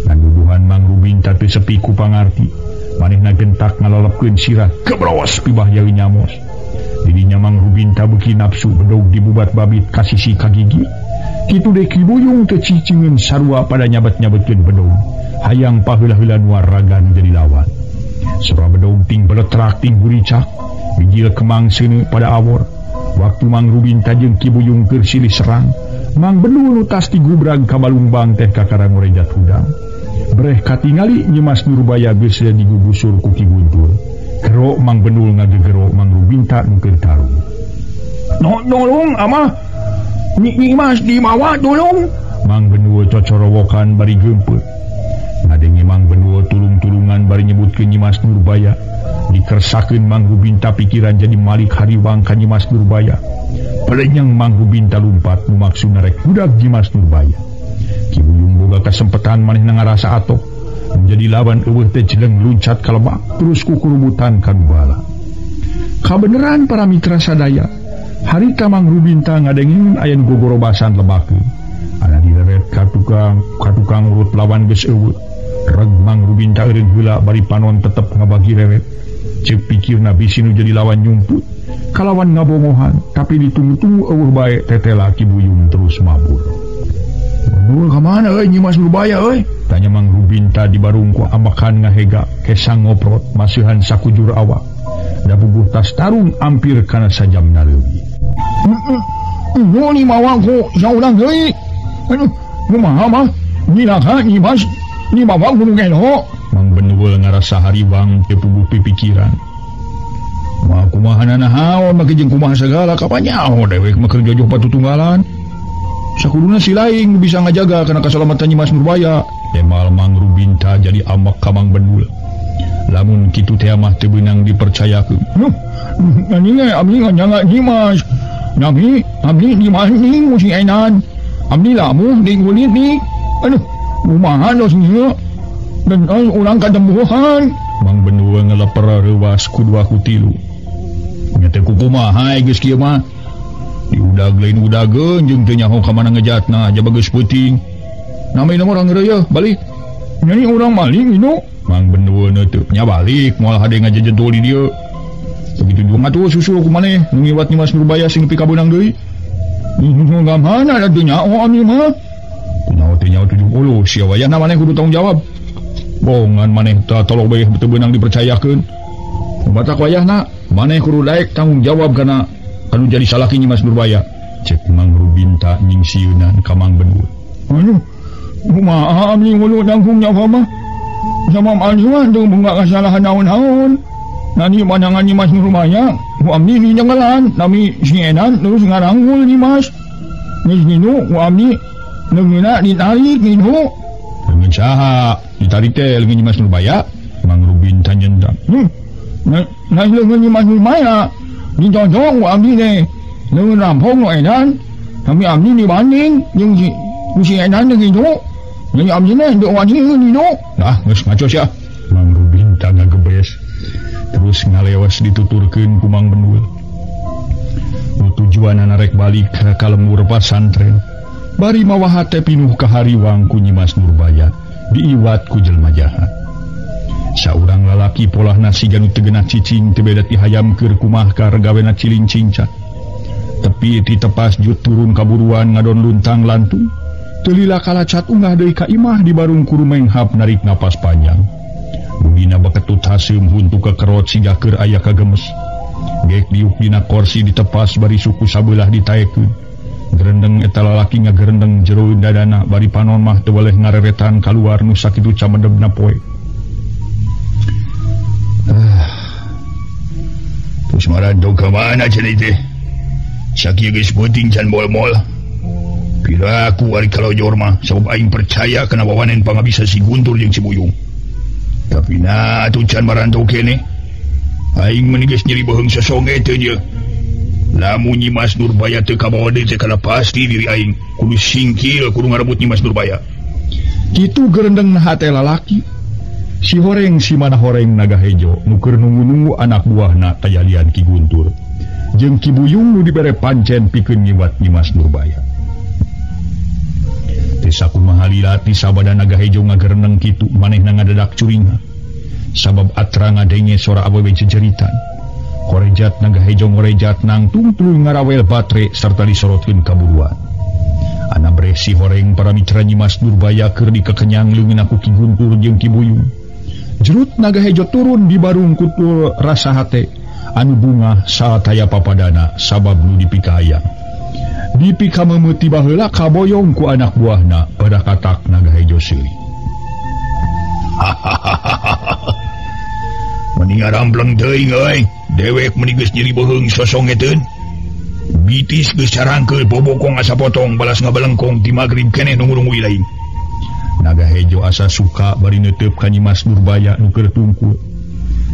Ngaduduhan Mang Rubinta teu sepi ku pangarti. Manehna gentak ngalolepkeun sirah gebros pibah yawi nyamos. Didinya Mang Rubinta beuki nafsu bedog dibubat babit ka sisi ka gigi. Kitu deui Ki Buyung teu cicingeun sarua pada nyabet-nyabetkeun bedog. Hayang paheula-heula waragan jadi lawan. Sora bedog ting beletrak ting guricak, bijil kemang seuneu pada awor. Waktu Mang Rubinta jeung Ki Buyung keur silih serang, Mang Benul nu tas digubrag ka balungbang teh kakara ngorejat hudang. Breh katingali Nyimas Nurbaya geus digugusur ku Ki Guntur. Gero Mang Benul ngagegero Mang Rubinta nu keur tarung. No, nolong amah. Nyimas dimawa tolong. Mang Benul cocorowokan bari geumpeuh. Ngadenge Mang Benul tulung-tulungan bari nyebutkeun Nyimas Nurbaya. Dikersakeun Mang Rubinta pikiran jadi malik hariwang ka Nyimas Nurbaya. Pelenyang Mang Rubinta lumpat nu maksudna rek budak Nyimas Nurbaya. Ki Buyung boga kasempetan manehna ngarasa atok. Jadi lawan eueuh teh jeleng luncat ka lebak terus kukurubutan ka bala. Kabeneran para mitra sadaya, harita Mang Rubinta ngadengeun aya nu gogorobasan lebakeun. Ana dileret ka tukang urut lawan geus eueuh. Reg Mang Rubinta eureun heula bari panon tetep ngabagi rewet. Ceuk pikirna bisi nu jadi lawan nyumput kalawan ngabongohan, tapi ditunggu-tunggu eueuh bae tetela Ki Buyung terus mabur. Benul ka mana euy Nyimas Nurbaya euy? Tanya Mang Rubinta di barung ku ambakan ngahega kesang ngoprot masihan sakujur awak. Da bubuh tas tarung ampir kana sajamna leuwih. Ni mawa ku saurang deui. Aduh, kumaha mah? Nyilaka Nyimas, ni mawa kudu gelo. Mang Benul ngarasa hariwang teu puguh pipikiran. Mah kumaha nanahaon make jeung kumaha sagala kapanyaho dewek mah keur jojoh patutunggalan. Sakuduna si laing bisa ngajaga kana kasalamatan Nyimas Nurbaya. Emal Mang Rubinta jadi amak ka Mang Benul. Lamun kitu teh mah teu beunang dipercayakeun. Nuh, nani ge abdi ngajaga Nyimas. Nami abdi Nyimas ni musing enan. Abdi lamuh di kulit ni. Aduh, kumaha dos ieu? Dan urang katembuhan. Mang Benul ngeleper reuwas ku dua ku tilu. Nya teh kukumaha geus kieu mah. Diudag lain udageun jeung teu nyaho ka mana ngejatna jaba geus peuting. Namina urang geureuh balik. Nyani urang maling inu. Mang Benul teu nya balik moal hade ngajejedul di dieu. Begitu dua ngatuh susul ku maneh nu ngiwat Nyimas Nurbaya sing nepi ka beunang deui. Ka mana da teu nyaho abdi mah. Kunaon teu nyaho 70 sia wayahna maneh kudu tanggung jawab. Bongan maneh tah tolong bae teu beunang dipercayakeun. Batak wayahna maneh kudu daek tanggung jawab kana anu jadi salaki Nyimas Nurbaya. Cek Mang Rubinta nyingsieunan ka Mang Benul. Aduh, kumaha abdi kudu tanggung jawab mah? Sama abdi mah teu boga kasalahan naon-naon. Nani pandangan Nyimas Nurbaya, ku abdi dinyengelan, nami si Enan terus ngaranggul Nyimas. Geus kitu ku abdi leungeunna ditarik kitu. Leungeun saha? Ditarik teh leungeun Nyimas Nurbaya? Mang Rubinta nyendang. Nah, leungeun Nyimas Nurbaya dicocok ku abdi teh. Leungeun rampung nu Enan, tapi abdi dibanding jeung si Enan teh kitu. Jadi abdi teh teu wani kitu. Nah, geus ngaco sia. Mang Rubinta ngagebes. Terus ngalewas dituturkeun ku Mang Benul. Nu tujuanana rek balik ka lembur pasantren. Bari mawa hate pinuh kahariwang ku Nyimas Nurbaya, diiwat ku jelema jahat. Saurang lalaki polahna siga nu teu geunah cicing teu beda ti hayam keur kumah kargawena cilincingcat. Tepi ti tepas jut turun kaburuan ngadon luntang lantung. Teu lila kalacat unggah deui ka imah di barung kurumenghap narik napas panjang. Bugina baketut haseum huntu kekerot siga keur aya kagemes. Gek diuk dina korsi ditepas bari suku sabelah ditaekeun. Gerendeng eta lalaki ngagerendeng jero dadana bari panon mah teu weleh ngareretan kaluar nu sakitu camedebna poe. Terus marantau ka mana cenah teh? Sakieu geus penting can mol-mol. Piraku ari kalojor mah sabab aing percaya kana wawanen pangabisa si Guntur jeung si Buyung. Tapi nah atuh can marantau keneh. Aing meni geus nyeri beuheung sosonge teh ye. Lamun Nyimas Nurbaya teu kabawa deui teh kana pasti diri aing kudu singkil kudu ngarebut Nyimas Nurbaya. Kitu gerendeng hate lalaki. Si horeng si mana horeng naga hejo nu keur nunggu-nunggu anak buahna kajadian Ki Guntur. Jeung Ki Buyung nu dibere pancen pikeun ngiwat Nyimas Nurbaya. Teu sakumaha lila ti sabada naga hejo ngagerendeng kitu manehna ngadadak curingna. Sabab atra ngadenge sora awewe jejeritan. Korejat naga hejo ngorejat nangtung tuluy ngarawel batre sarta disorotkeun kaburuan. Ana breh si horeng para mitra Nyimas Nurbaya keur dikekenyang leungeunna ku Ki Guntur jeung Ki Buyung. Jerut naga hejo turun di barung kutul rasa hate anu bungah saataya papadana sabab nu dipikahayang. Dipika memeuti baheula kaboyong ku anak buahna pada katak naga hejo seuri. Mending ngarampleng teuing euy, dewek meni geus nyeri beuheung sosongeteun. Bitis geus carangkeul bobokong asa potong balas ngabalengkong ti magrib keneh nunggu-nunggu lain. Naga hejo asa suka bari neuteup ka Nyimas Nurbaya nu keur tungkul.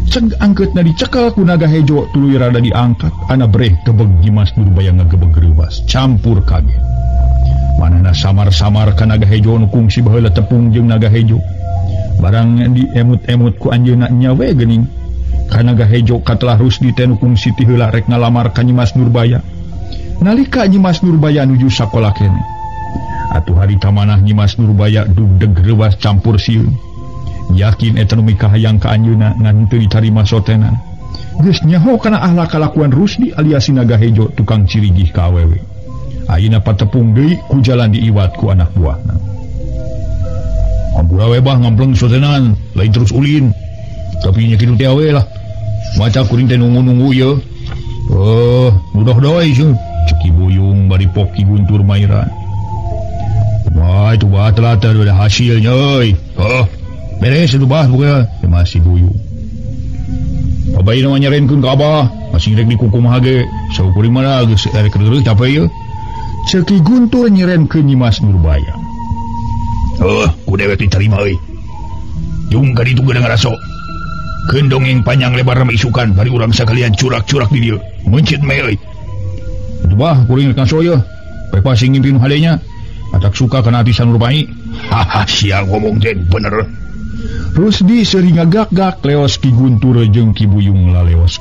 Ceg angkeutna dicekel ku naga hejo tuluy rada diangkat ana breh kebeg Nyimas Nurbaya ngagebeg reuwas campur kaget. Manehna samar-samar ka naga hejo nu kungsi baheula tepung jeung naga hejo. Barang diemut-emut ku anjeunna nya we geuning. Ka naga hejo katelah Rusdi teh nu kungsi ti heula rek ngalamar ka Nyimas Nurbaya. Nalika Nyimas Nurbaya nuju sakola keneh. Atuh harita manah Nyimas Nurbaya dugdeg reuwas campur sieun. Yakin eta nu mikahayang ka anjeunna ngan teu ditarima sotenan. Geus nyaho kana ahlak kalakuan Rusdi alias si naga hejo tukang cirigih ka awewe. Ayeuna patepung deui ku jalan diiwat ku anak buahna. Ampura we bah ngampleng sotenan, lain terus ulin. Tapi nya kitu teh we lah. Maca kuring teh nunggu-nunggu ieu. Mudah doi sieun. Cek Ki Buyung bari pok Ki Guntur mairan. Wah, itu bah telah ada hasilnya euy. Oh, beres itu bah pokoknya. Masih Buyung. Babai nama nyerenkeun ka abah, masih rek dikukumaha ge. Saukuring mah geus rek reureuh capek ieu. Cek Ki Guntur nyerenkeun Nyimas Nurbaya. Oh, ku dewek diterima euy. Jung ka ditu geuna ngaraso. Keun dongeng panjang lebar mah isukan bari urang sakalian curak-curak di dieu. Meuncit me euy. Itu bah kuring rek ngaso ieu. Pek pasing ngimpi nu hadenya. Atak suka kana atisan Nurbai. Haha, sia ngomong teh bener. Rusdi seuring ngagak-gak leos Ki Guntur jeung Ki Buyung laleos.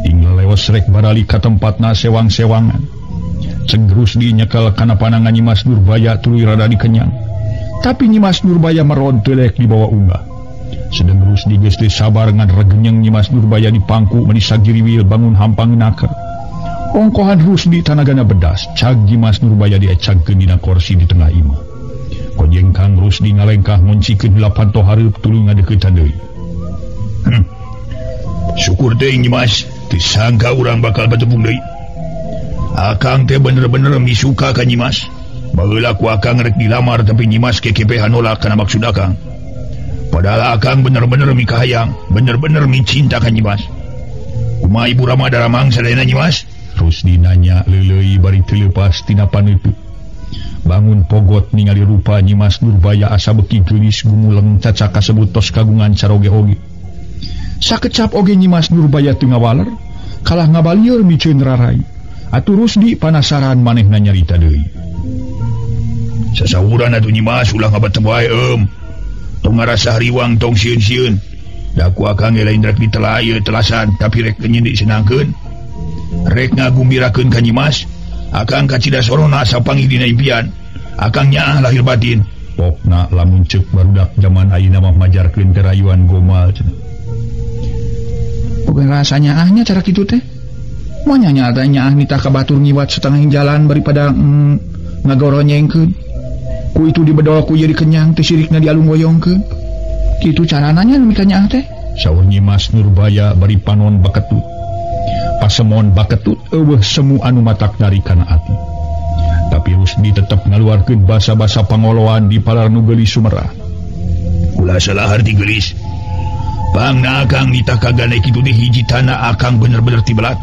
Tinggal leos rek baralik ka tempatna sewang-sewangan. Ceng Rusdi nyekel kana panangan Nyimas Nurbaya tuluy rada dikenyang. Tapi Nyimas Nurbaya meron telek dibawa unggah. Sedeng Rusdi geus teu sabar ngan regenyeng Nyimas Nurbaya di pangku meni sagiriwil bangun hampang naker. Ongkohan Rusdi tanagana bedas, cag Nyimas Nurbaya diecagkeun dina korsi di tengah imah. Kojeng Kang Rusdi ngalengkah ngoncikeun heula panto hareup tuluy ngadeuketan deui. Syukur teuing Nyimas, teu sangka urang bakal batepung deui. Akang teh bener-bener misuka ka Nyimas. Baheula ku akang rek dilamar tapi Nyimas KKPH nolak kana maksud akang. Padahal akang bener-bener mikahayang, bener-bener micinta ka Nyimas. Kumaha Ibu Rama daramang sadayana Nyimas? Rusdi nanya leuleui bari teu leupas tina paneuteuk. Bangun pogot ningali rupa Nyimas Nurbaya asa beuki geulis gumuleng cacak kasebut tos kagungan caroge oge. Sakecap oge Nyimas Nurbaya teu ngawaler, kalah ngabalieur miceun rarai. Atuh Rusdi panasaran manehna nyarita deui. Sasawuran atuh Nyimas ulah ngabatem wae eum. Tong ngarasa hariwang tong sieun-sieun. Da ku akang ge lain rek ditela ieu telasan tapi rek nyindik senangkeun. Rek ngagumbirakeun ka Nyimas, akang kacida sorona asa panggih dina impian. Akang nyaah lahir batin. Pokna lamun ceuk barudak jaman ayeuna mah majarkeun kerayuan gomal cenah. Boga rasa nyaahnya cara kitu teh. Moal nyaah nyaah nitah ka batur ngiwat setengah jalan daripada ngagoronyengkeun. Ku itu dibedol ku ieu dikenyang teu sirikna dialung goyongkeun. Kitu carananya nu mika nyaah teh. Saur Nyimas Nurbaya bari panon baketut. Pasemon baketut eueuh semu anu matak dari kana ati. Tapi Rusdi tetep ngaluarkeun basa-basa pangoloan di palar nu geulis sumerah. Ulah salah harti geulis. Pangna akang nitah kagane kitu teh hiji tanah akang bener-bener tibelat.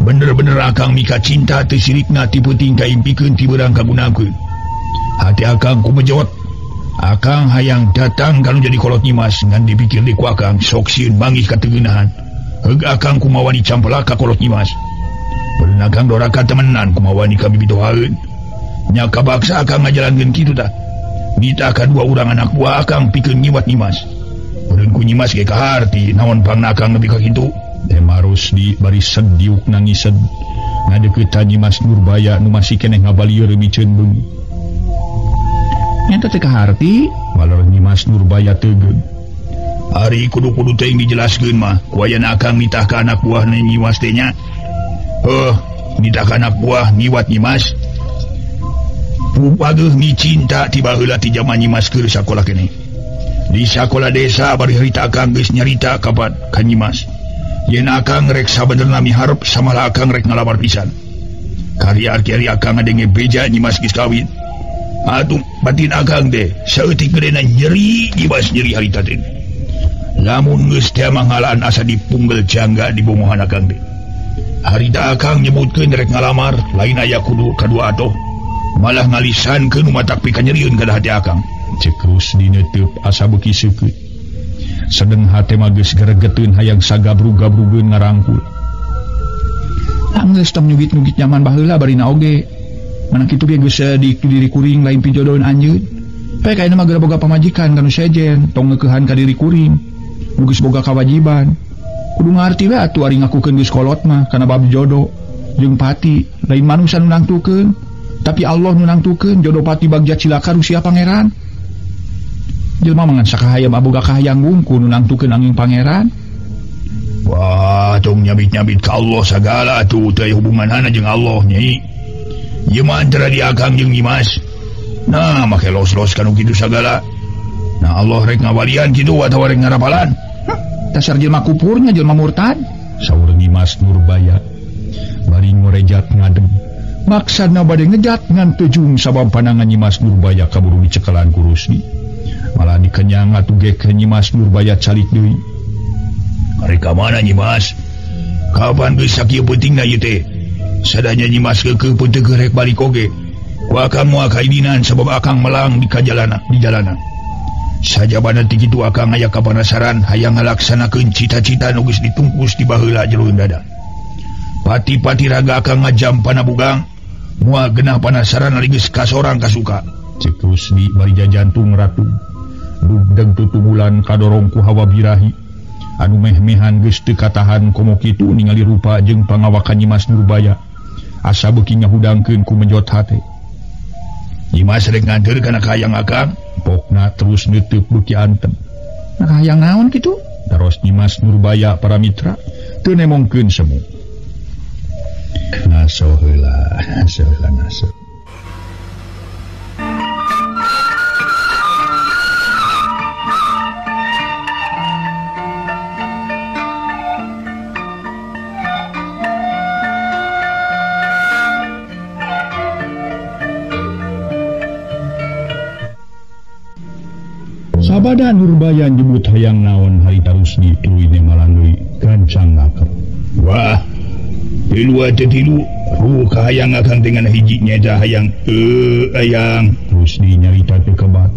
Bener-bener akang mika cinta teu sirikna ti peuting kaimpikeun ti beurang kagunakeun. Hati akang kumejot. Akang hayang datang kanu jadi kolot Nyimas ngan dipikir deui ku akang sok sieun manggih kateugeunahan. Heug akang kumawani campelak ka kolot Nyimas. Beurang akang doraka temenan kumawani ka bibitohaeun. Nya kabaksa akang ngajalankeun kitu tah. Nitah kadua urang anak buah akang pikeun nyiwat Nyimas. Beureun ku Nyimas ge kaharti naon pangna akang nepi ka kitu. Tema Rusdi bari sediuk nangised ngadeuketan Nyimas Nurbaya nu masih keneh ngabalieur miceun beungi. Nyata teu kaharti, waler Nyimas Nurbaya teugeun. Ari kudu-kudu teuing dijelaskeun mah, ku ayana akang nitah ka anak buah Nyimas teh nya. Heuh, nitah ka anak buah ngiwat Nyimas. Pupageuh micinta ti baheula ti jaman Nyimas keur sakola keneh. Di sakola desa bari harita akang geus nyarita kapat ka Nyimas. Yen akang rek sabenerna miharep samalah akang rek ngalamar pisan. Karya ari akang ngadenge beja Nyimas geus kawin. Atuh batin akang teh saeutik gedena nyeri Nyimas nyeri harita teh. Lamun geus teh manghalaan asa dipunggel jangga di bongohan akang teh. Harita akang nyebutkeun rek ngalamar lain aya kudu kadua atoh. Malah ngalisankeun nu matak pikanyerieun kana hati akang. Ceuk Rusdi neuteub asa beuki seukeut. Sedeng hate mah geus geregeteun hayang sagabru-gabrugeun ngarangkul. Geus tong nyugit-nyugit nyaman baheula barina oge. Mana kitu ge geus di diri kuring lain pijodoheun anjeun. Pek ayeuna mah geura boga pamajikan kanu sejen, tong ngeukehan ka diri kuring. Nu geus boga kawajiban. Kudu ngarti we atuh ari ngakukeun geus kolot mah kana bab jodoh jeung pati, lain manusa nu nangtukeun, tapi Allah nu nangtukeun jodoh pati bagja cilaka rusia pangeran. Jelema mangan sakahayam aboga kahayang wungkul nu nangtukeun angin pangeran. Wah, tong nyabit-nyabit ka Allah sagala atuh teu hubunganana jeung Allah nyai. Ieu mah antara di akang jeung Nyimas. Nah, make los-los kanu kitu sagala. Nah, Allah rek ngawalian kitu atawa rek ngarapalan. Dasar jelema kupurnya jelema murtad. Saur Nyimas Nurbaya bari ngorejat ngadem. Maksudna bade ngejat ngan teu sabab pandangan Nyimas Nurbaya kaburu dicekelan ku Rusdi. Malah dikenyang atuh ge ke Nyimas Nurbaya calik deui. Rek ka mana Nyimas? Kapan geus sakieu peutingna ieu teh? Sadanya Nyimas keukeuh peuteuk rek balik oge. Ku akang moal kaidinan sabab akang melang di kajalana, di jalanan. Sajabana ti kitu akang aya kapanasaran hayang ngalaksanakeun cita-cita nu geus ditungkus di baheula jero dada. Pati-pati raga akang ngajam panabugang, moal genah panasaran ari geus kasorang kasuka. Ceuk Rusdi bari jajantung ratu. Dugdeg tutumulan kadorong ku hawa birahi. Anu meh-mehan geus teu katahan komo kitu ningali rupa jeung pangawakan Nyimas Nurbaya. Asa beuki ngahudangkeun ku menjot hate. Nyimas rek nganteur kana kahayang akang, pokna terus neuteub beuki antem. Nah kahayang naon kitu? Taros Nyimas Nurbaya para mitra teu nemongkeun semu. Ngaso heula, ngaso heula ngaso. Sabada Nurbaya nyebut hayang naon harita Rusdi tuluy malandui gancang ngaker. Wah, tilu teh tilu, ruh kahayang akang dengan hiji nyaeta hayang hayang. Rusdi nyarita teu kebat.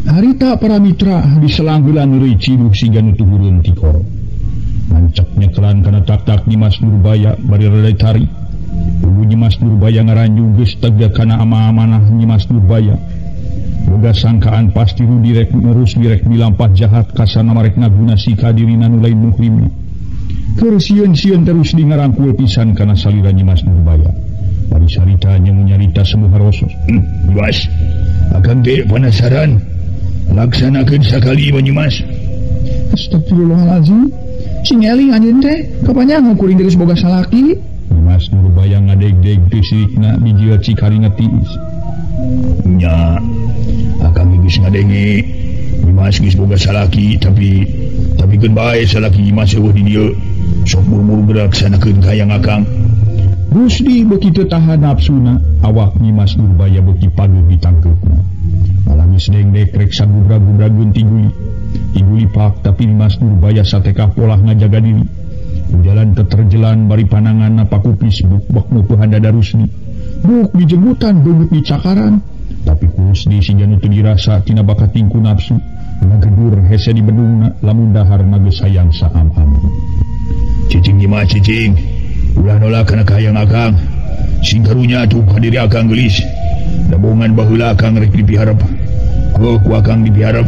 Harita para mitra diselanggelan euy ciduh siga nu tuhurun ti koro. Mancak nyekelan kana tak-tak Nyimas Nurbaya bari rada tari. Tubuh Nyimas Nurbaya ngaranjung geus tega kana ama-amanah Nyimas Nurbaya. Boga sangkaan pasti direk ngurus direk dilampah jahat kasana marek ngaguna sika dirina nu lain muhrimna. Keur sieun-sieun terus di ngarangkul pisan kana salira Nyimas Nurbaya. Bari sarita nyemu nyarita semu harosos. Nyimas, akang teh penasaran. Laksanakeun sakali ieu Nyimas. Astagfirullahalazim. Sing eling anjeun teh, kapanjang kuring geus boga salaki. Nyimas Nurbaya ngadeg-deg teu sirikna bijil cikaringet tiis. Nya, akang geus ngadenge Nyimas geus boga salaki tapi keun bae salaki Nyimas eueuh di dieu. Sok buru-buru gerak sanakeun ka hayang akang. Rusdi beuki teu tahan nafsuna, awak Nyimas Nurbaya beuki pageut ditangkeupna. Malah geus dengdek rek sagubrag-gubrageun ti guli. Ti guli pak tapi Nyimas Nurbaya satekah polah ngajaga diri. Jalan teterjelan bari pananganna pakupis buk-buk mupuhan dada Rusdi. Buk dijembutan beungeut dicakaran. Tapi ku Rusdi siga nu teu dirasa tina bakat tingku nafsu. Ngagedur hese di bedungna lamun dahar mah geus hayang saam-am. Cicing Nyimas cicing, ulah nolak kana kahayang akang. Sing karunya atuh ka diri akang geulis. Dabongan baheula akang rek dipiharep. Heuh ku akang dipiharep.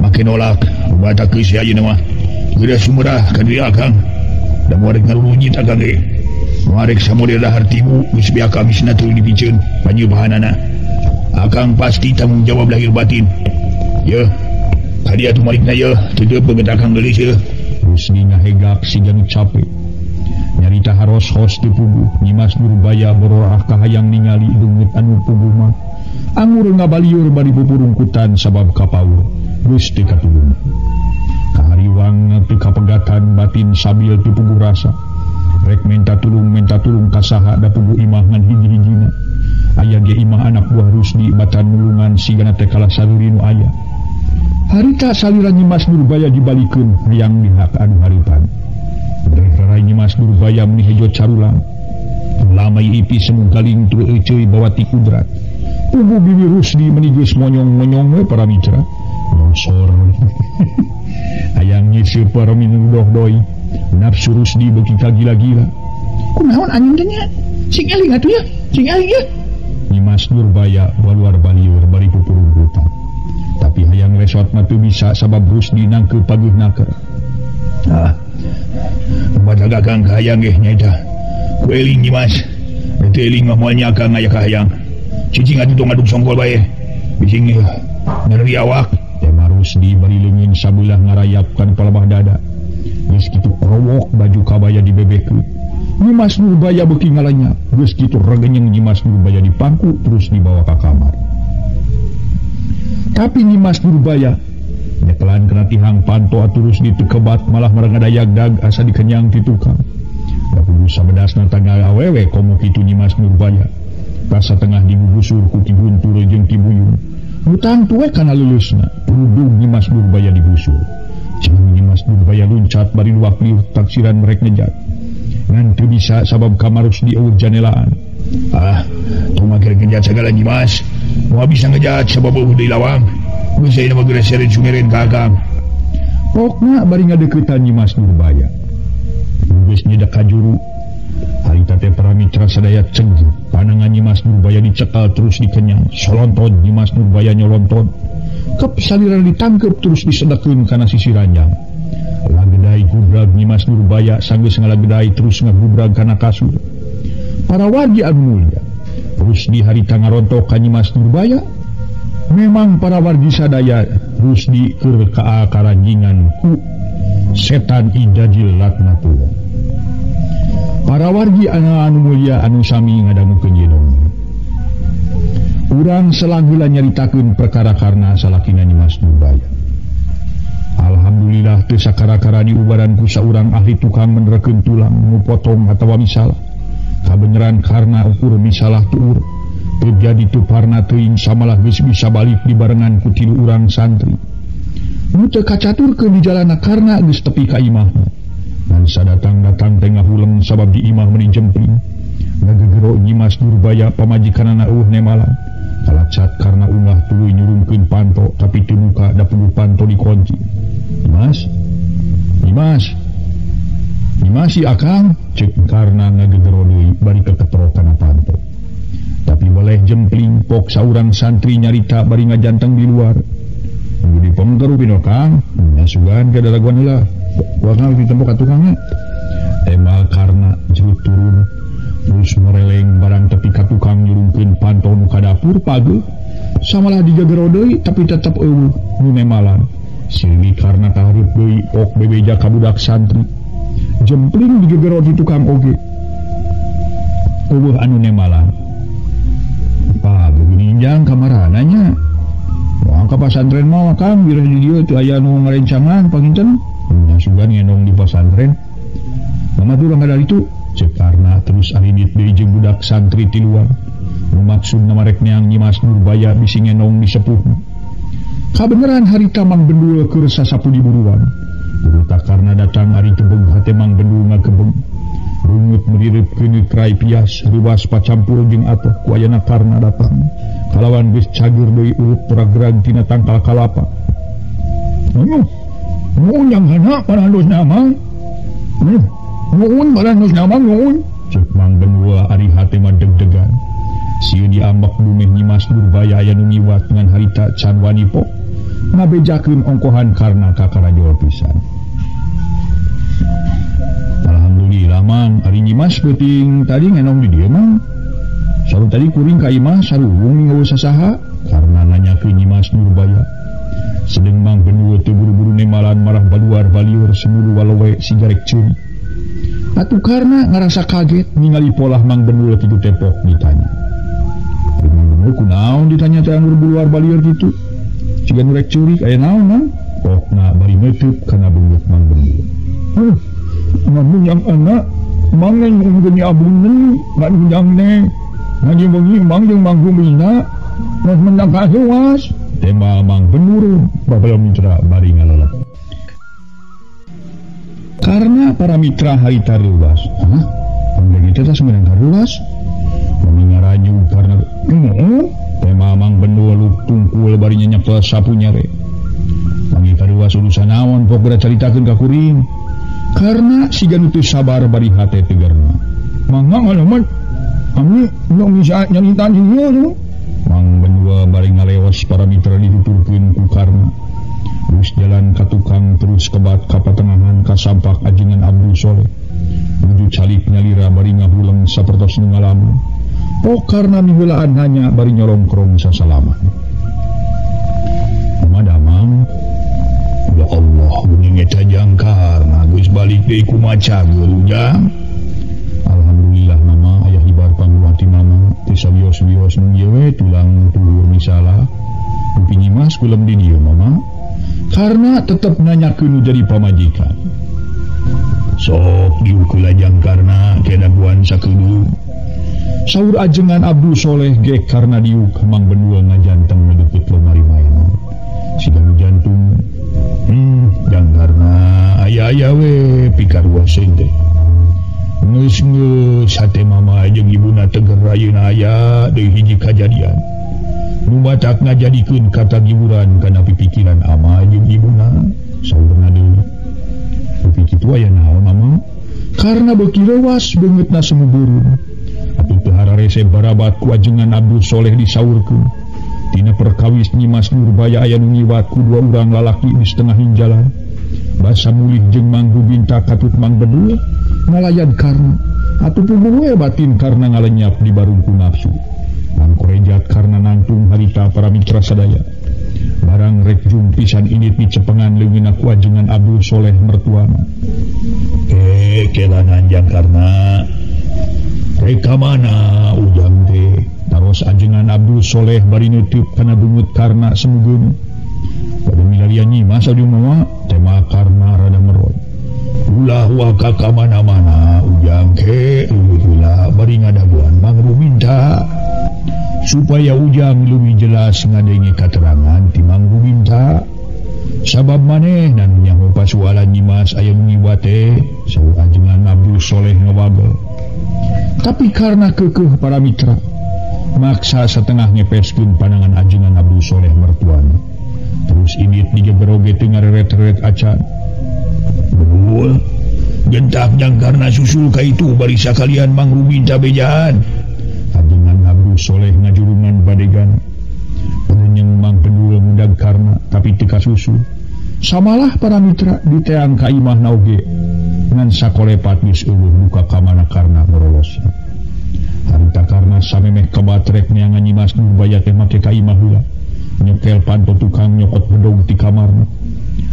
Make nolak, batak geus ayeuna mah. Geus sumerah ka diri akang. Da moal rek ngarunyit akang ge. Moal rek samodel dahar tibu geus beak kamisna tuluy dipiceun panyeubahanana. Akang pasti tanggung jawab lahir batin. Yeuh, tadi atuh malikna yeuh, teu beungeut akang geulis yeuh. Rusdi ngahegak siga nu cape. Nyarita haros-hos teu puguh, Nyimas Nurbaya boroah kahayang ningali beungeut anu puguh mah. Angur ngabaliur bari pupurungkutan sabab kapaur, geus teu katulung. Kahariwang teu kapegatan batin sabil teu puguh rasa. Rek minta tulung ka saha da puguh imah ngan hiji-hijina. Aya ge imah anak buah Rusdi batan nulungan sigana teh kalah saruri nu aya. Harita salira Nyimas Nurbaya dibalikeun hayang dihak anu haripan. Rai Nyimas Nurbaya meni hejo carulang. Lamai ipi semu galing tur euceuy bawa ti kudrat. Tubuh bibi Rusdi meni geus monyong-monyong we para mitra. Longsor. Hayang nyisir para minum doh-doi. Nafsu Rusdi beuki kagila-gila. Kunaon anjeun teh nya? Sing eling atuh ya, sing eling ya. Nyimas Nurbaya baluar baliur bari pupurungkutan. Tapi hayang resot mah teu bisa sabab Rusdi nangkeup paguh naker. Ah, badag akang kahayang ge nyaeta. Ku eling Nyimas. Teu eling mah moal nya akang aya kahayang. Cicing atuh tong ngaduk songkol bae. Bising nyeri awak. Tema Rusdi bari leungin sabelah ngarayap kana palebah dada. Geus kitu rowok baju kabaya dibebekeun. Nyimas Nurbaya beuki ngalanya. Geus kitu regenyeng Nyimas Nurbaya dipangku terus dibawa ka kamar. Tapi Nyimas Nurbaya nyekelan kana tihang panto terus ditekebat malah marangadayag-dag asa dikenyang ti tukang. Da kudu sabedasna tanggal awewe komo kitu Nyimas Nurbaya. Rasa tengah digugusur ku Ki Guntur jeung Ki Buyung. Nu tangtu we kana leuleusna, tudung Nyimas Nurbaya digusur. Jeung Nyimas Nurbaya luncat bari luak liur taksiran merek ngejat. Ngan teu bisa sabab kamar Rusdi eueuh janelaan. Ah, tong make ngejat sagala Nyimas. Moal bisa ngejat sabab eueuh deui lawang. Geus ayeuna mah geus seren sumeren ka akang. Pokna bari ngadeuketan Nyimas Nurbaya. Geus nyedak ka juru. Harita teh para mitra sadaya cenggut. Panangan Nyimas Nurbaya dicekal terus dikenyang. Solonton Nyimas Nurbaya nyolonton. Kep salira ditangkep terus disedekeun kana sisi ranjang. Lagedai gubrag Nyimas Nurbaya sanggeus ngalagedai terus ngagubrag kana kasur. Para wargi anu mulia, Rusdi harita ngarontok ka Nyimas Nurbaya. Memang para wargi sadaya Rusdi keur kaakaranjingan ku setan Idajil Laknatullah. Para wargi anu mulia anu sami ngadangukeun ieu dongeng. Urang selang heula nyaritakeun perkara karna salakina Nyimas Nurbaya. Alhamdulillah teu sakara-kara diubaran ku saurang ahli tukang menerkeun tulang nu potong atawa misalah. Kabeneran karna ukur misalah tuur. Terjadi tuparna teuing samalah geus bisa balik dibarengan ku tilu urang santri. Nu teu kacaturkeun di jalana karna geus tepi ka imahna. Ngan sadatang-datang teh ngahuleng sabab di imah meuni jempling. Ngagegero Nyimas Nurbaya pamajikanana eueuh nemalan. Kalacat karna ungah tuluy nyurungkeun panto tapi teu muka da puguh panto dikunci. Nyimas, Nyimas, Nyimas si akang ceuk karna ngagegero deui bari keketro kana panto. Tapi boleh jempling pok saurang santri nyarita bari ngajanteng di luar. Nunggu di pengkeru pino kang, nyasugan ke dalaguan heula. Kuangna ditembok ka tukangnya. Emal karna jerut turun terus mereleng barang tepi ka tukang nyurungkeun panto nu ka dapur pageuh. Samalah digagero deui tapi tetep eueuh nu nemalan. Silih karna kahareup deui pok bebeja ka budak santri. Jempling digagero di tukang oge. Eueuh anu nemalan. Pak, begini kamarana nya. Moal ka pasantren mah Kang, birah di dieu teu aya nu ngarencangan panginten. Nya sugan ngendong di pasantren. Mama tuh urang kada ditu. Ceuk karna terus arindit deui jeung budak santri ti luar. Nu maksudna marek neang Nyimas Nurbaya bisi ngendong di sepuhna. Kabeneran harita Mang Bendul keur sasapu di buruan. Turuta karna datang ari tebeng hate Mang Bendul ngakebeng. Rungut meririp keuneuh krai pias ruas pacampur jeung atoh ku ayana karna datang. Kalawan geus cager deui urut ragrag tina tangkal kalapa. Nuhun, nuhun yang hana parandosna Mang. Nuhun parandosna Mang nuhun. Ceuk Mang Bendul ari hate mah deg-degan. Sieun diambek dumeh Nyimas Nurbaya aya nu ngiwat ngan harita can wani pok ngabejakeun ongkohan karna ka karajol pisan. Alhamdulillah Mang, ari Nyimas peuting tadi ngenong di dieu Mang. Saru tadi kuring ka imah saruwung ninggal sasaha karna nanyakeun Nyimas Nurbaya. Sedeng Mang Bendul teu buru-buru nemalan marah baluar baliur semuru walowe sigarek ceuri. Atuh karna ngarasa kaget ningali polah Mang Bendul kitu tepok ditanya. Mang Bendul kunaon ditanya teh anu buluar baliur kitu? Siga nu rek ceurik aya naon Mang? Pokna bari meutup kana beungeut Mang Bendul. Huh, ngamunyang anak Mang ngan abunen ngamunyang ne. Ngaji bengi Mang jeung Mang Gumina geus menang kahewas. Tema Mang Bendul babaya mitra bari ngalalap. Karena para mitra harita reuwas. Hah? Pangdegi teh tas meunang karuas? Mami ngaranyu karena tema Mang Bendul tungkul bari nyekel sapu nyare. Mangi karuas urusan naon pok geura caritakeun ka kuring. Karena siga nu teu sabar bari hate tegerna. Mangga ngalaman kami nu bisa nyarita di dieu. Mang Bendul bari ngaleos para mitra dituturkeun ku karna. Terus jalan ka tukang terus kebat ka patengahan ka sampak ajengan Abdul Soleh. Nuju calik nyalira bari ngahuleng sapertos nu ngalamun. Pok karna miheulaan hanya bari nyolongkrong sasalaman. Mama damang, ya Allah geuning eta jangkarna geus balik deui kumaha cageul ujang. Alhamdulillah mama aya hibar pangguati mama teu sawios-wios nu ieu we tulang tuhur misalah. Dupi Nyimas kulem di dieu mama. Karena tetep nanyakeun nu jadi pamajikan. Sok diukeul jangkarna kedaguan sakedeung. Saur ajengan Abdul Soleh ge karna diuk Mang Bendul ngajanteng ngedeukeut lemari mainan. Siga nu jantung. Jangkarna aya-aya we pikaruas teh. Geus-geus hate mama jeung ibuna teger ayeuna aya deui hiji kajadian. Nu batak ngajadikeun katagiuran kana pipikiran ama jeung ibuna. Saurna deui. Dupi kitu aya naon mama? Karena beuki leuwas beungeutna semu burung. Atuh teu hararese barabat ku ajengan Abdul Soleh disaurkeun. Tina perkawis Nyimas Nurbaya aya nu ngiwat ku dua urang lalaki di setengah jalan. Basa mulih jeung Mang Gubinta katut Mang Bendul ngalayan karna. Atuh puguh we batin karna ngalenyap di barungku nafsu. Mang Korejat karna nangtung harita para mitra sadaya. Barang rek jung pisan indit dicepengan leungeunna ku ajengan Abdul Soleh mertuana. Kelanan jang karna rek ka mana ujang teh taros ajengan Abdul Soleh bari nutup kana bungut karna semugeun bade milarian Nyimas abdi mah tema karna rada merot ulah waka ka mana-mana ujang ke leuwih heula bari ngadaguan Mang Ruminta supaya ujang leuwih jelas ngadenge katerangan ti Mang Ruminta sabab manehna nu nyaho pasualan Nyimas aya nu ngiwat teh saur ajengan Abdul Soleh ngawagel. Tapi karena kekeh para mitra maksa setengah ngepeskeun panangan ajengan Abdul Soleh mertuana terus indit digegeroge teu ngareret-reret acan. Betul gentak jang karna susul ka itu bari sakalian Mang Ruminta bejaan. Ajengan Abdul Soleh ngajurungan badegan perenyeng Mang Pendul ngudag karna tapi teu kasusul. Samalah para mitra diteang ka imahna oge ngan sakolepat geus eueuh duka ka mana karna borolos. Harita karna samemeh kabatrek neangan Nyimas Nurbaya teh make ka imah heula nyekel panto tukang nyokot bedog ti kamarna.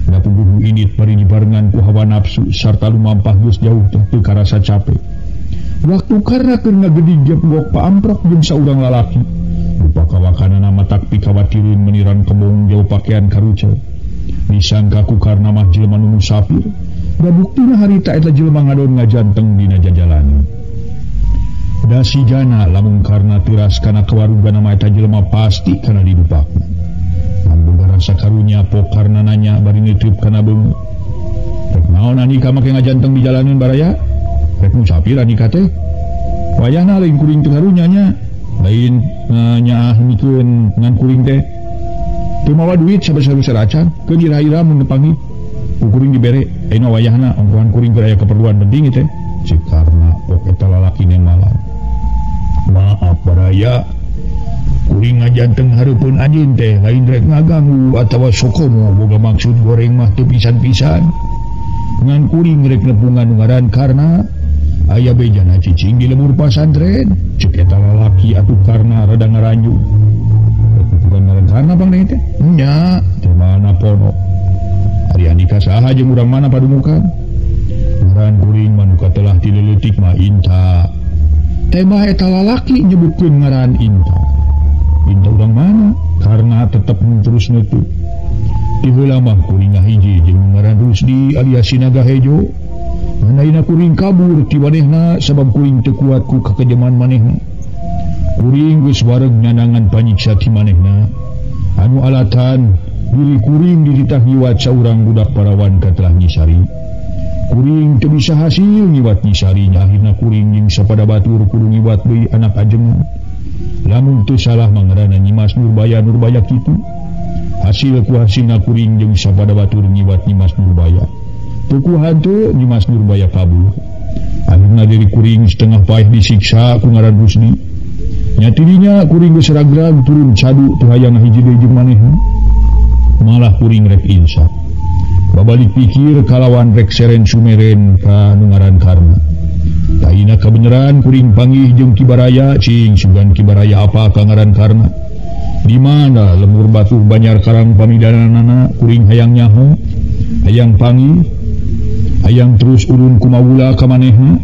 Da puguh indit bari dibarengan ku hawa nafsu sarta lumampah geus jauh teh teu karasa capek. Waktu karna keur ngagedig jepgok paamprok jeung saurang lalaki rupa kawakanana matak pikawatireun meniran kembung jauh pakaian karucel. Disangka ku karna mah jelema nu musafir, da buktina harita eta jelema ngadon ngajanteng dina jajalanan. Da sigana lamun karna tiras kana kawarugana mah eta jelema pasti kana didupakna. Boga rasa karunya pok karna nanya bari nitip kana beungeut. Rek naon andika make ngajanteng di jalanan baraya? Rek musafir andika teh? Wayahna lain kuring teu karunya nya, lain nyaah mikeun ngan kuring teh. Teu mawa duit sabesar-besar acan, keun ira-ira mun nepangi ku kuring dibere, ayeuna wayahna ongkohan kuring keur aya keperluan penting teh. Cek karna pok eta lalaki malam. Maaf baraya, kuring ngajanteng hareupeun anjeun teh lain rek ngaganggu atawa sokomo boga maksud goreng mah teu pisan-pisan. Ngan kuring rek nepungan ngaran karna aya bejana cicing di lembur pasantren. Cek eta lalaki atuh karna rada ngaranyu. Bukan ngaran karna bang teh? Nya, teh mana pono. Ari andika saha jeung urang mana padumukan? Ngaran kuring manuka telah ti leutik mah Inta. Tema eta lalaki nyebutkeun ngaran Inta. Inta urang mana? Karna tetep terus nutup. Ti heula mah kuring ngahiji jeung ngaran Rusdi alias Sinaga Hejo. Manaina kuring kabur ti manehna sabab kuring teu kuat ku kakejeman manehna. Kuring geus wareg nyanangan panyiksa ti manehna. Anu alatan diri kuring dititah ngiwat saurang budak parawan ka telah Nyisari. Kuring teu bisa hasil ngiwat Nyisari, akhirna kuring jeung sapada batur kudu ngiwat deui anak ajengan. Lamun teu salah mangaranna Nyimas Nurbaya Nurbaya kitu. Hasil ku hasilna kuring jeung sapada batur ngiwat Nyimas Nurbaya. Teu ku hantu Nyimas Nurbaya kabur. Akhirna diri kuring setengah paeh disiksa ku ngaran Rusdi. Nya tidinya kuring geus ragrag turun cadu teu hayang hiji deui jeung manehna. Malah kuring rek insaf. Babalik pikir kalawan rek seren sumeren ka nu ngaran karna. Taina kabeneran kuring panggih jeung Kibaraya, cing sugan Kibaraya apa ka ngaran karna. Di mana lembur batu Banjar Karang pamidananana kuring hayang nyaho, hayang panggih, hayang terus urun kumawula ka manehna.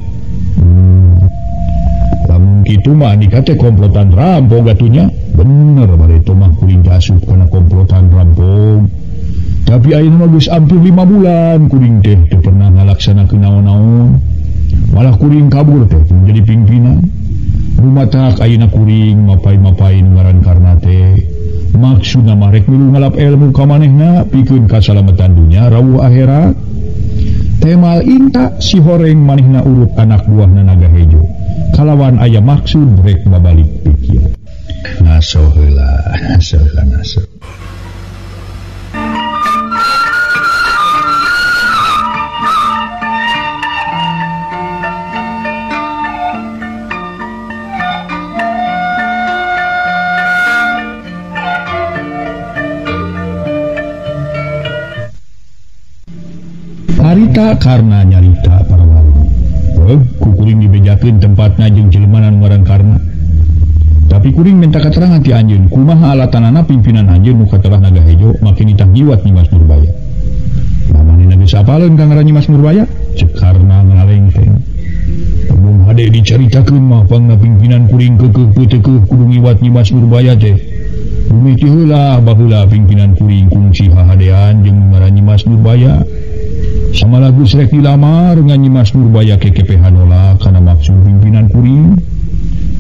Lamun kitu mah andika teh komplotan rampok atunya. Bener bareto mah kuring asup kana komplotan rampok. Tapi ayeuna mah geus hampir 5 bulan kuring teh teu pernah ngalaksanakeun naon-naon. Malah kuring kabur teh menjadi pimpinan. Rumatak ayeuna kuring mapai-mapai ngaran karna teh. Maksudna mah rek milu ngalap ilmu ka manehna pikeun kasalametan dunya rawuh akhirat. Temal Inta si horeng manehna urut anak buahna Naga Hejo. Kalawan aya maksud rek babalik pikir. Ngaso heula, ngaso heula ngaso. Harita karna nyarita para warga. Ku kuring dibejakeun tempatna jeung jelema anu ngaran karna. Tapi kuring minta keterangan ti anjeun, kumaha alatanana pimpinan anjeun nu katelah Naga Hejo make nitah ngiwat Nyimas Nurbaya. Manehna geus apaleun ka ngaran Nyimas Nurbaya? Cek Karna ngalengkeng. Mun hade dicaritakeun mah pangna pimpinan kuring keukeuh peuteukeuh kudu ngiwat Nyimas Nurbaya teh. Mimiti heula baheula pimpinan kuring kungsi hahadean jeung ngaran Nyimas Nurbaya. Sama lagu rek dilamar ngan Nyimas Nurbaya KKPH nolak kana maksud pimpinan kuring.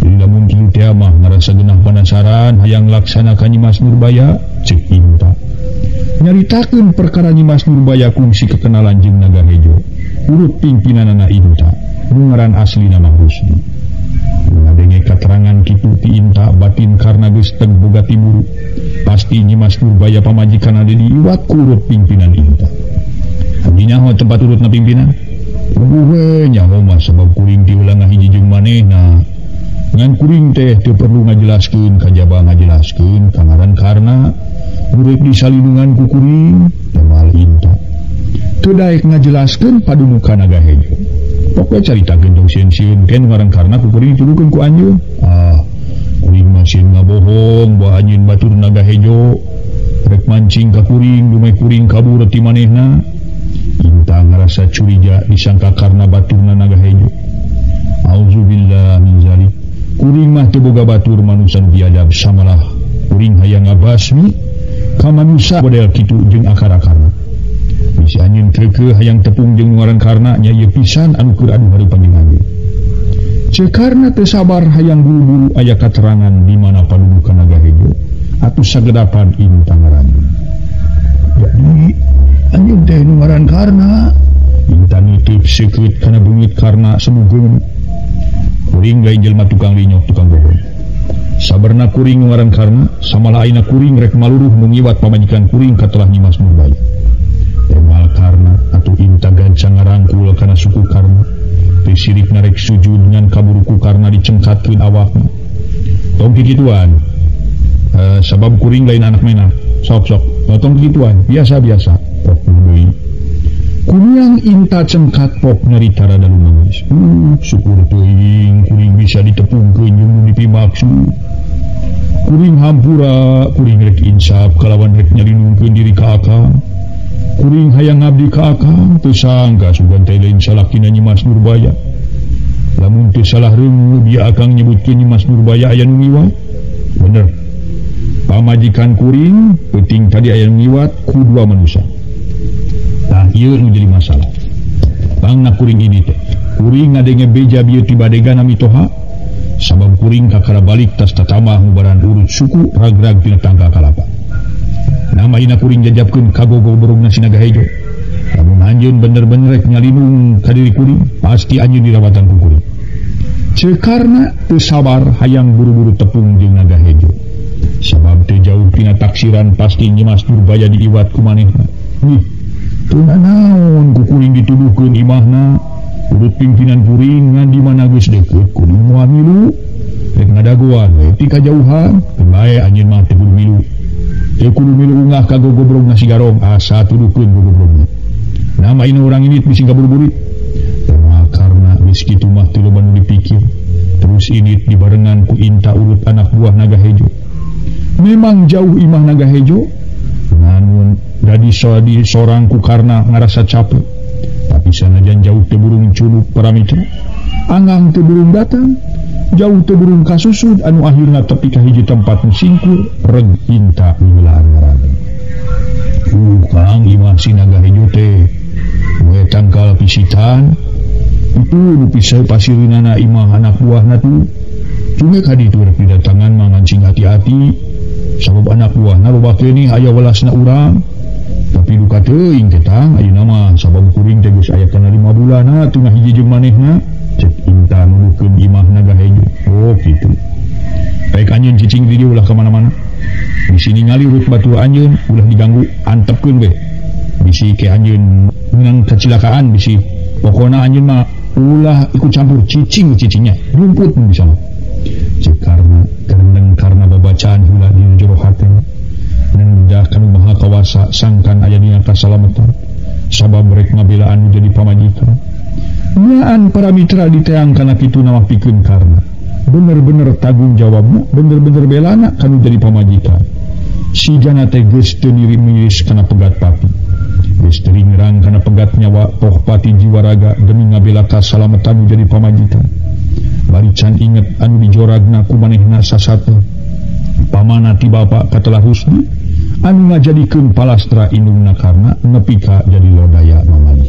Jadi lamun kieu teh mah ngarasa genah penasaran hayang laksana ka Nyimas Nurbaya cek Inta. Nyaritakeun perkara Nyimas Nurbaya kungsi kekenalan jeung Naga Hejo. Urut pimpinanana Inta, nu ngaran aslina mah Rusdi. Ngadenge katerangan kitu ti Inta batin karna geus teu boga timuru. Pasti Nyimas Nurbaya pamajikan ade diiwat ku urut pimpinan Inta. Abdi nyaho tempat urutna pimpinan. Puguh we nyaho mah sabab kuring ti heula ngahiji jeung manehna. Ngan kuring teh teu perlu ngajelaskeun kajaba ngajelaskeun ka ngaran Karna murid disalindungan ku kuring temal Inta. Teu daek ngajelaskeun padumuka Naga Hejo. Pokoe caritakeun tong sieun-sieun ken ngaran Karna ku kuring dituduhkeun ku anjeun. Ah, kuring mah sieun ngabohong bahwa anjeun batur Naga Hejo rek mancing ka kuring dumeh kuring kabur ti manehna. Inta ngarasa curiga disangka Karna baturna Naga Hejo. Auzubillah min zalik. Kuring mah teu boga batur manusa nu biadab samalah kuring hayang ngabasmi ka manusa model kitu jeung akar-akarna. Bisi anjeun keukeuh hayang tepung jeung ngaran Karna nya ieu pisan anu keur adu hareupan jeung anjeun. Ceuk Karna teu sabar hayang buru-buru aya katerangan di mana padudukan Naga Hejo atuh sagedapan Inta ngaranjeun. Jadi anjeun teh nu ngaran Karna. Inta nitip seukeut kana beungit Karna semugeun. Kuring lain jelma tukang linyok tukang bohong. Sabarna kuring ngaran Karna samalah ayeuna kuring rek maluruh nu ngiwat pamajikan kuring katelah Nyimas Nurbaya. Temal Karna atuh Inta gancang ngarangkul kana suku Karna. Teu sirik narek sujud ngan kaburu ku Karna dicengkatkeun awakna. Tong kikituan. Sabab kuring lain anak mena. Sok-sok. Tong kikituan, biasa-biasa. Pok deui. Kunyang Inta cengkat pok nyarita rada lumangis. Syukur teuing kuring bisa ditepungkeun jeung nu dipimaksud. Kuring hampura, kuring rek insaf kalawan rek nyalindungkeun diri ka akang. Kuring hayang ngabdi ka akang teu sangka sugan teh lain salakina Nyimas Nurbaya. Lamun teu salah reunguh bieu akang nyebutkeun Nyimas Nurbaya aya nu ngiwat. Bener. Pamajikan kuring peuting tadi aya nu ngiwat ku dua manusia. Tah ieu nu jadi masalah. Pangna kuring ini teh. Kuring ngadenge beja bieu ti badega nami toha. Sabab kuring kakara balik tas tatambah ngubaran urut suku rag-rag tina tangka kalapa. Nama ina kuring jajabkeun kagogo borongna si Naga Hejo. Lamun anjeun bener-bener rek nyalindung ka diri kuring, pasti anjeun dirawatan ku kuring. Ceuk Karna teu sabar hayang buru-buru tepung jeung Naga Hejo. Sabab teu jauh tina taksiran pasti Nyimas Nurbaya diiwat ku manehna. Nih, teu nanaon ku kuring dituduhkeun imahna. Urut pimpinan kuring ngan di mana geus deukeut kuring moal milu. Rek ngadagoan we ti kajauhan, bae anjeun mah teu kudu milu. Teu kudu milu ungah ka gogobrogna si Garong asa tuduhkeun gogobrogna. Nama ini orang ini bisi kabur-burit. Temal Karna geus kitu mah teu loba nu dipikir. Terus ini dibarengan ku Inta urut anak buah Naga Hejo. Memang jauh imah Naga Hejo. Namun gadis di sorang ku Karna ngarasa capek. Tapi sanajan jauh teu burung culuk para mitra. Angang teu burung datang. Jauh teu burung kasusud anu akhirna tepi ka hiji tempat nu singkur reg Inta miheulaan ngaran. Kang imah si Naga Hejo teh we tangkal pisitan itu nu pisau pasirinana imah anak buahna tuh. Cuma ka ditu rek didatangan mah ngancing hati-hati sabab anak buahna loba keneh aya welasna urang. Tapi duka teuing teh tang ayeuna mah sabab kuring teh geus aya kana 5 bulanna teu ngahiji jeung manehna. Cek Inta nuduhkeun imah Naga Hejo. Oh kitu. Baik anjeun cicing di dieu ulah ka mana-mana. Di sini ngalirut batur anjeun ulah diganggu antepkeun we. Bisi ke anjeun menang kecelakaan bisi pokona anjeun mah ulah ikut campur cicing cicingnya rumput mun bisa mah. Cek Karna kerendeng karna babacaan heula di jero hate. Nenda kanu maha kawasa sangkan aya dina kasalamatan. Sabab rek ngabelaan jadi pamajikan. Nyaan para mitra diteang kana kitu nama pikeun Karna. Bener-bener tanggung jawabna, bener-bener belana kanu jadi pamajikan. Si jana teh geus teu niri miris kana pegat papi. Geus teu ngerang kana pegat nyawa toh pati jiwa raga demi ngabela kasalametan jadi pamajikan. Bari can inget anu dijoragna ku manehna sasatna. Pamana ti bapa katelah Rusdi anu ngajadikeun palastra indungna karna nepi ka jadi lodaya mamadi.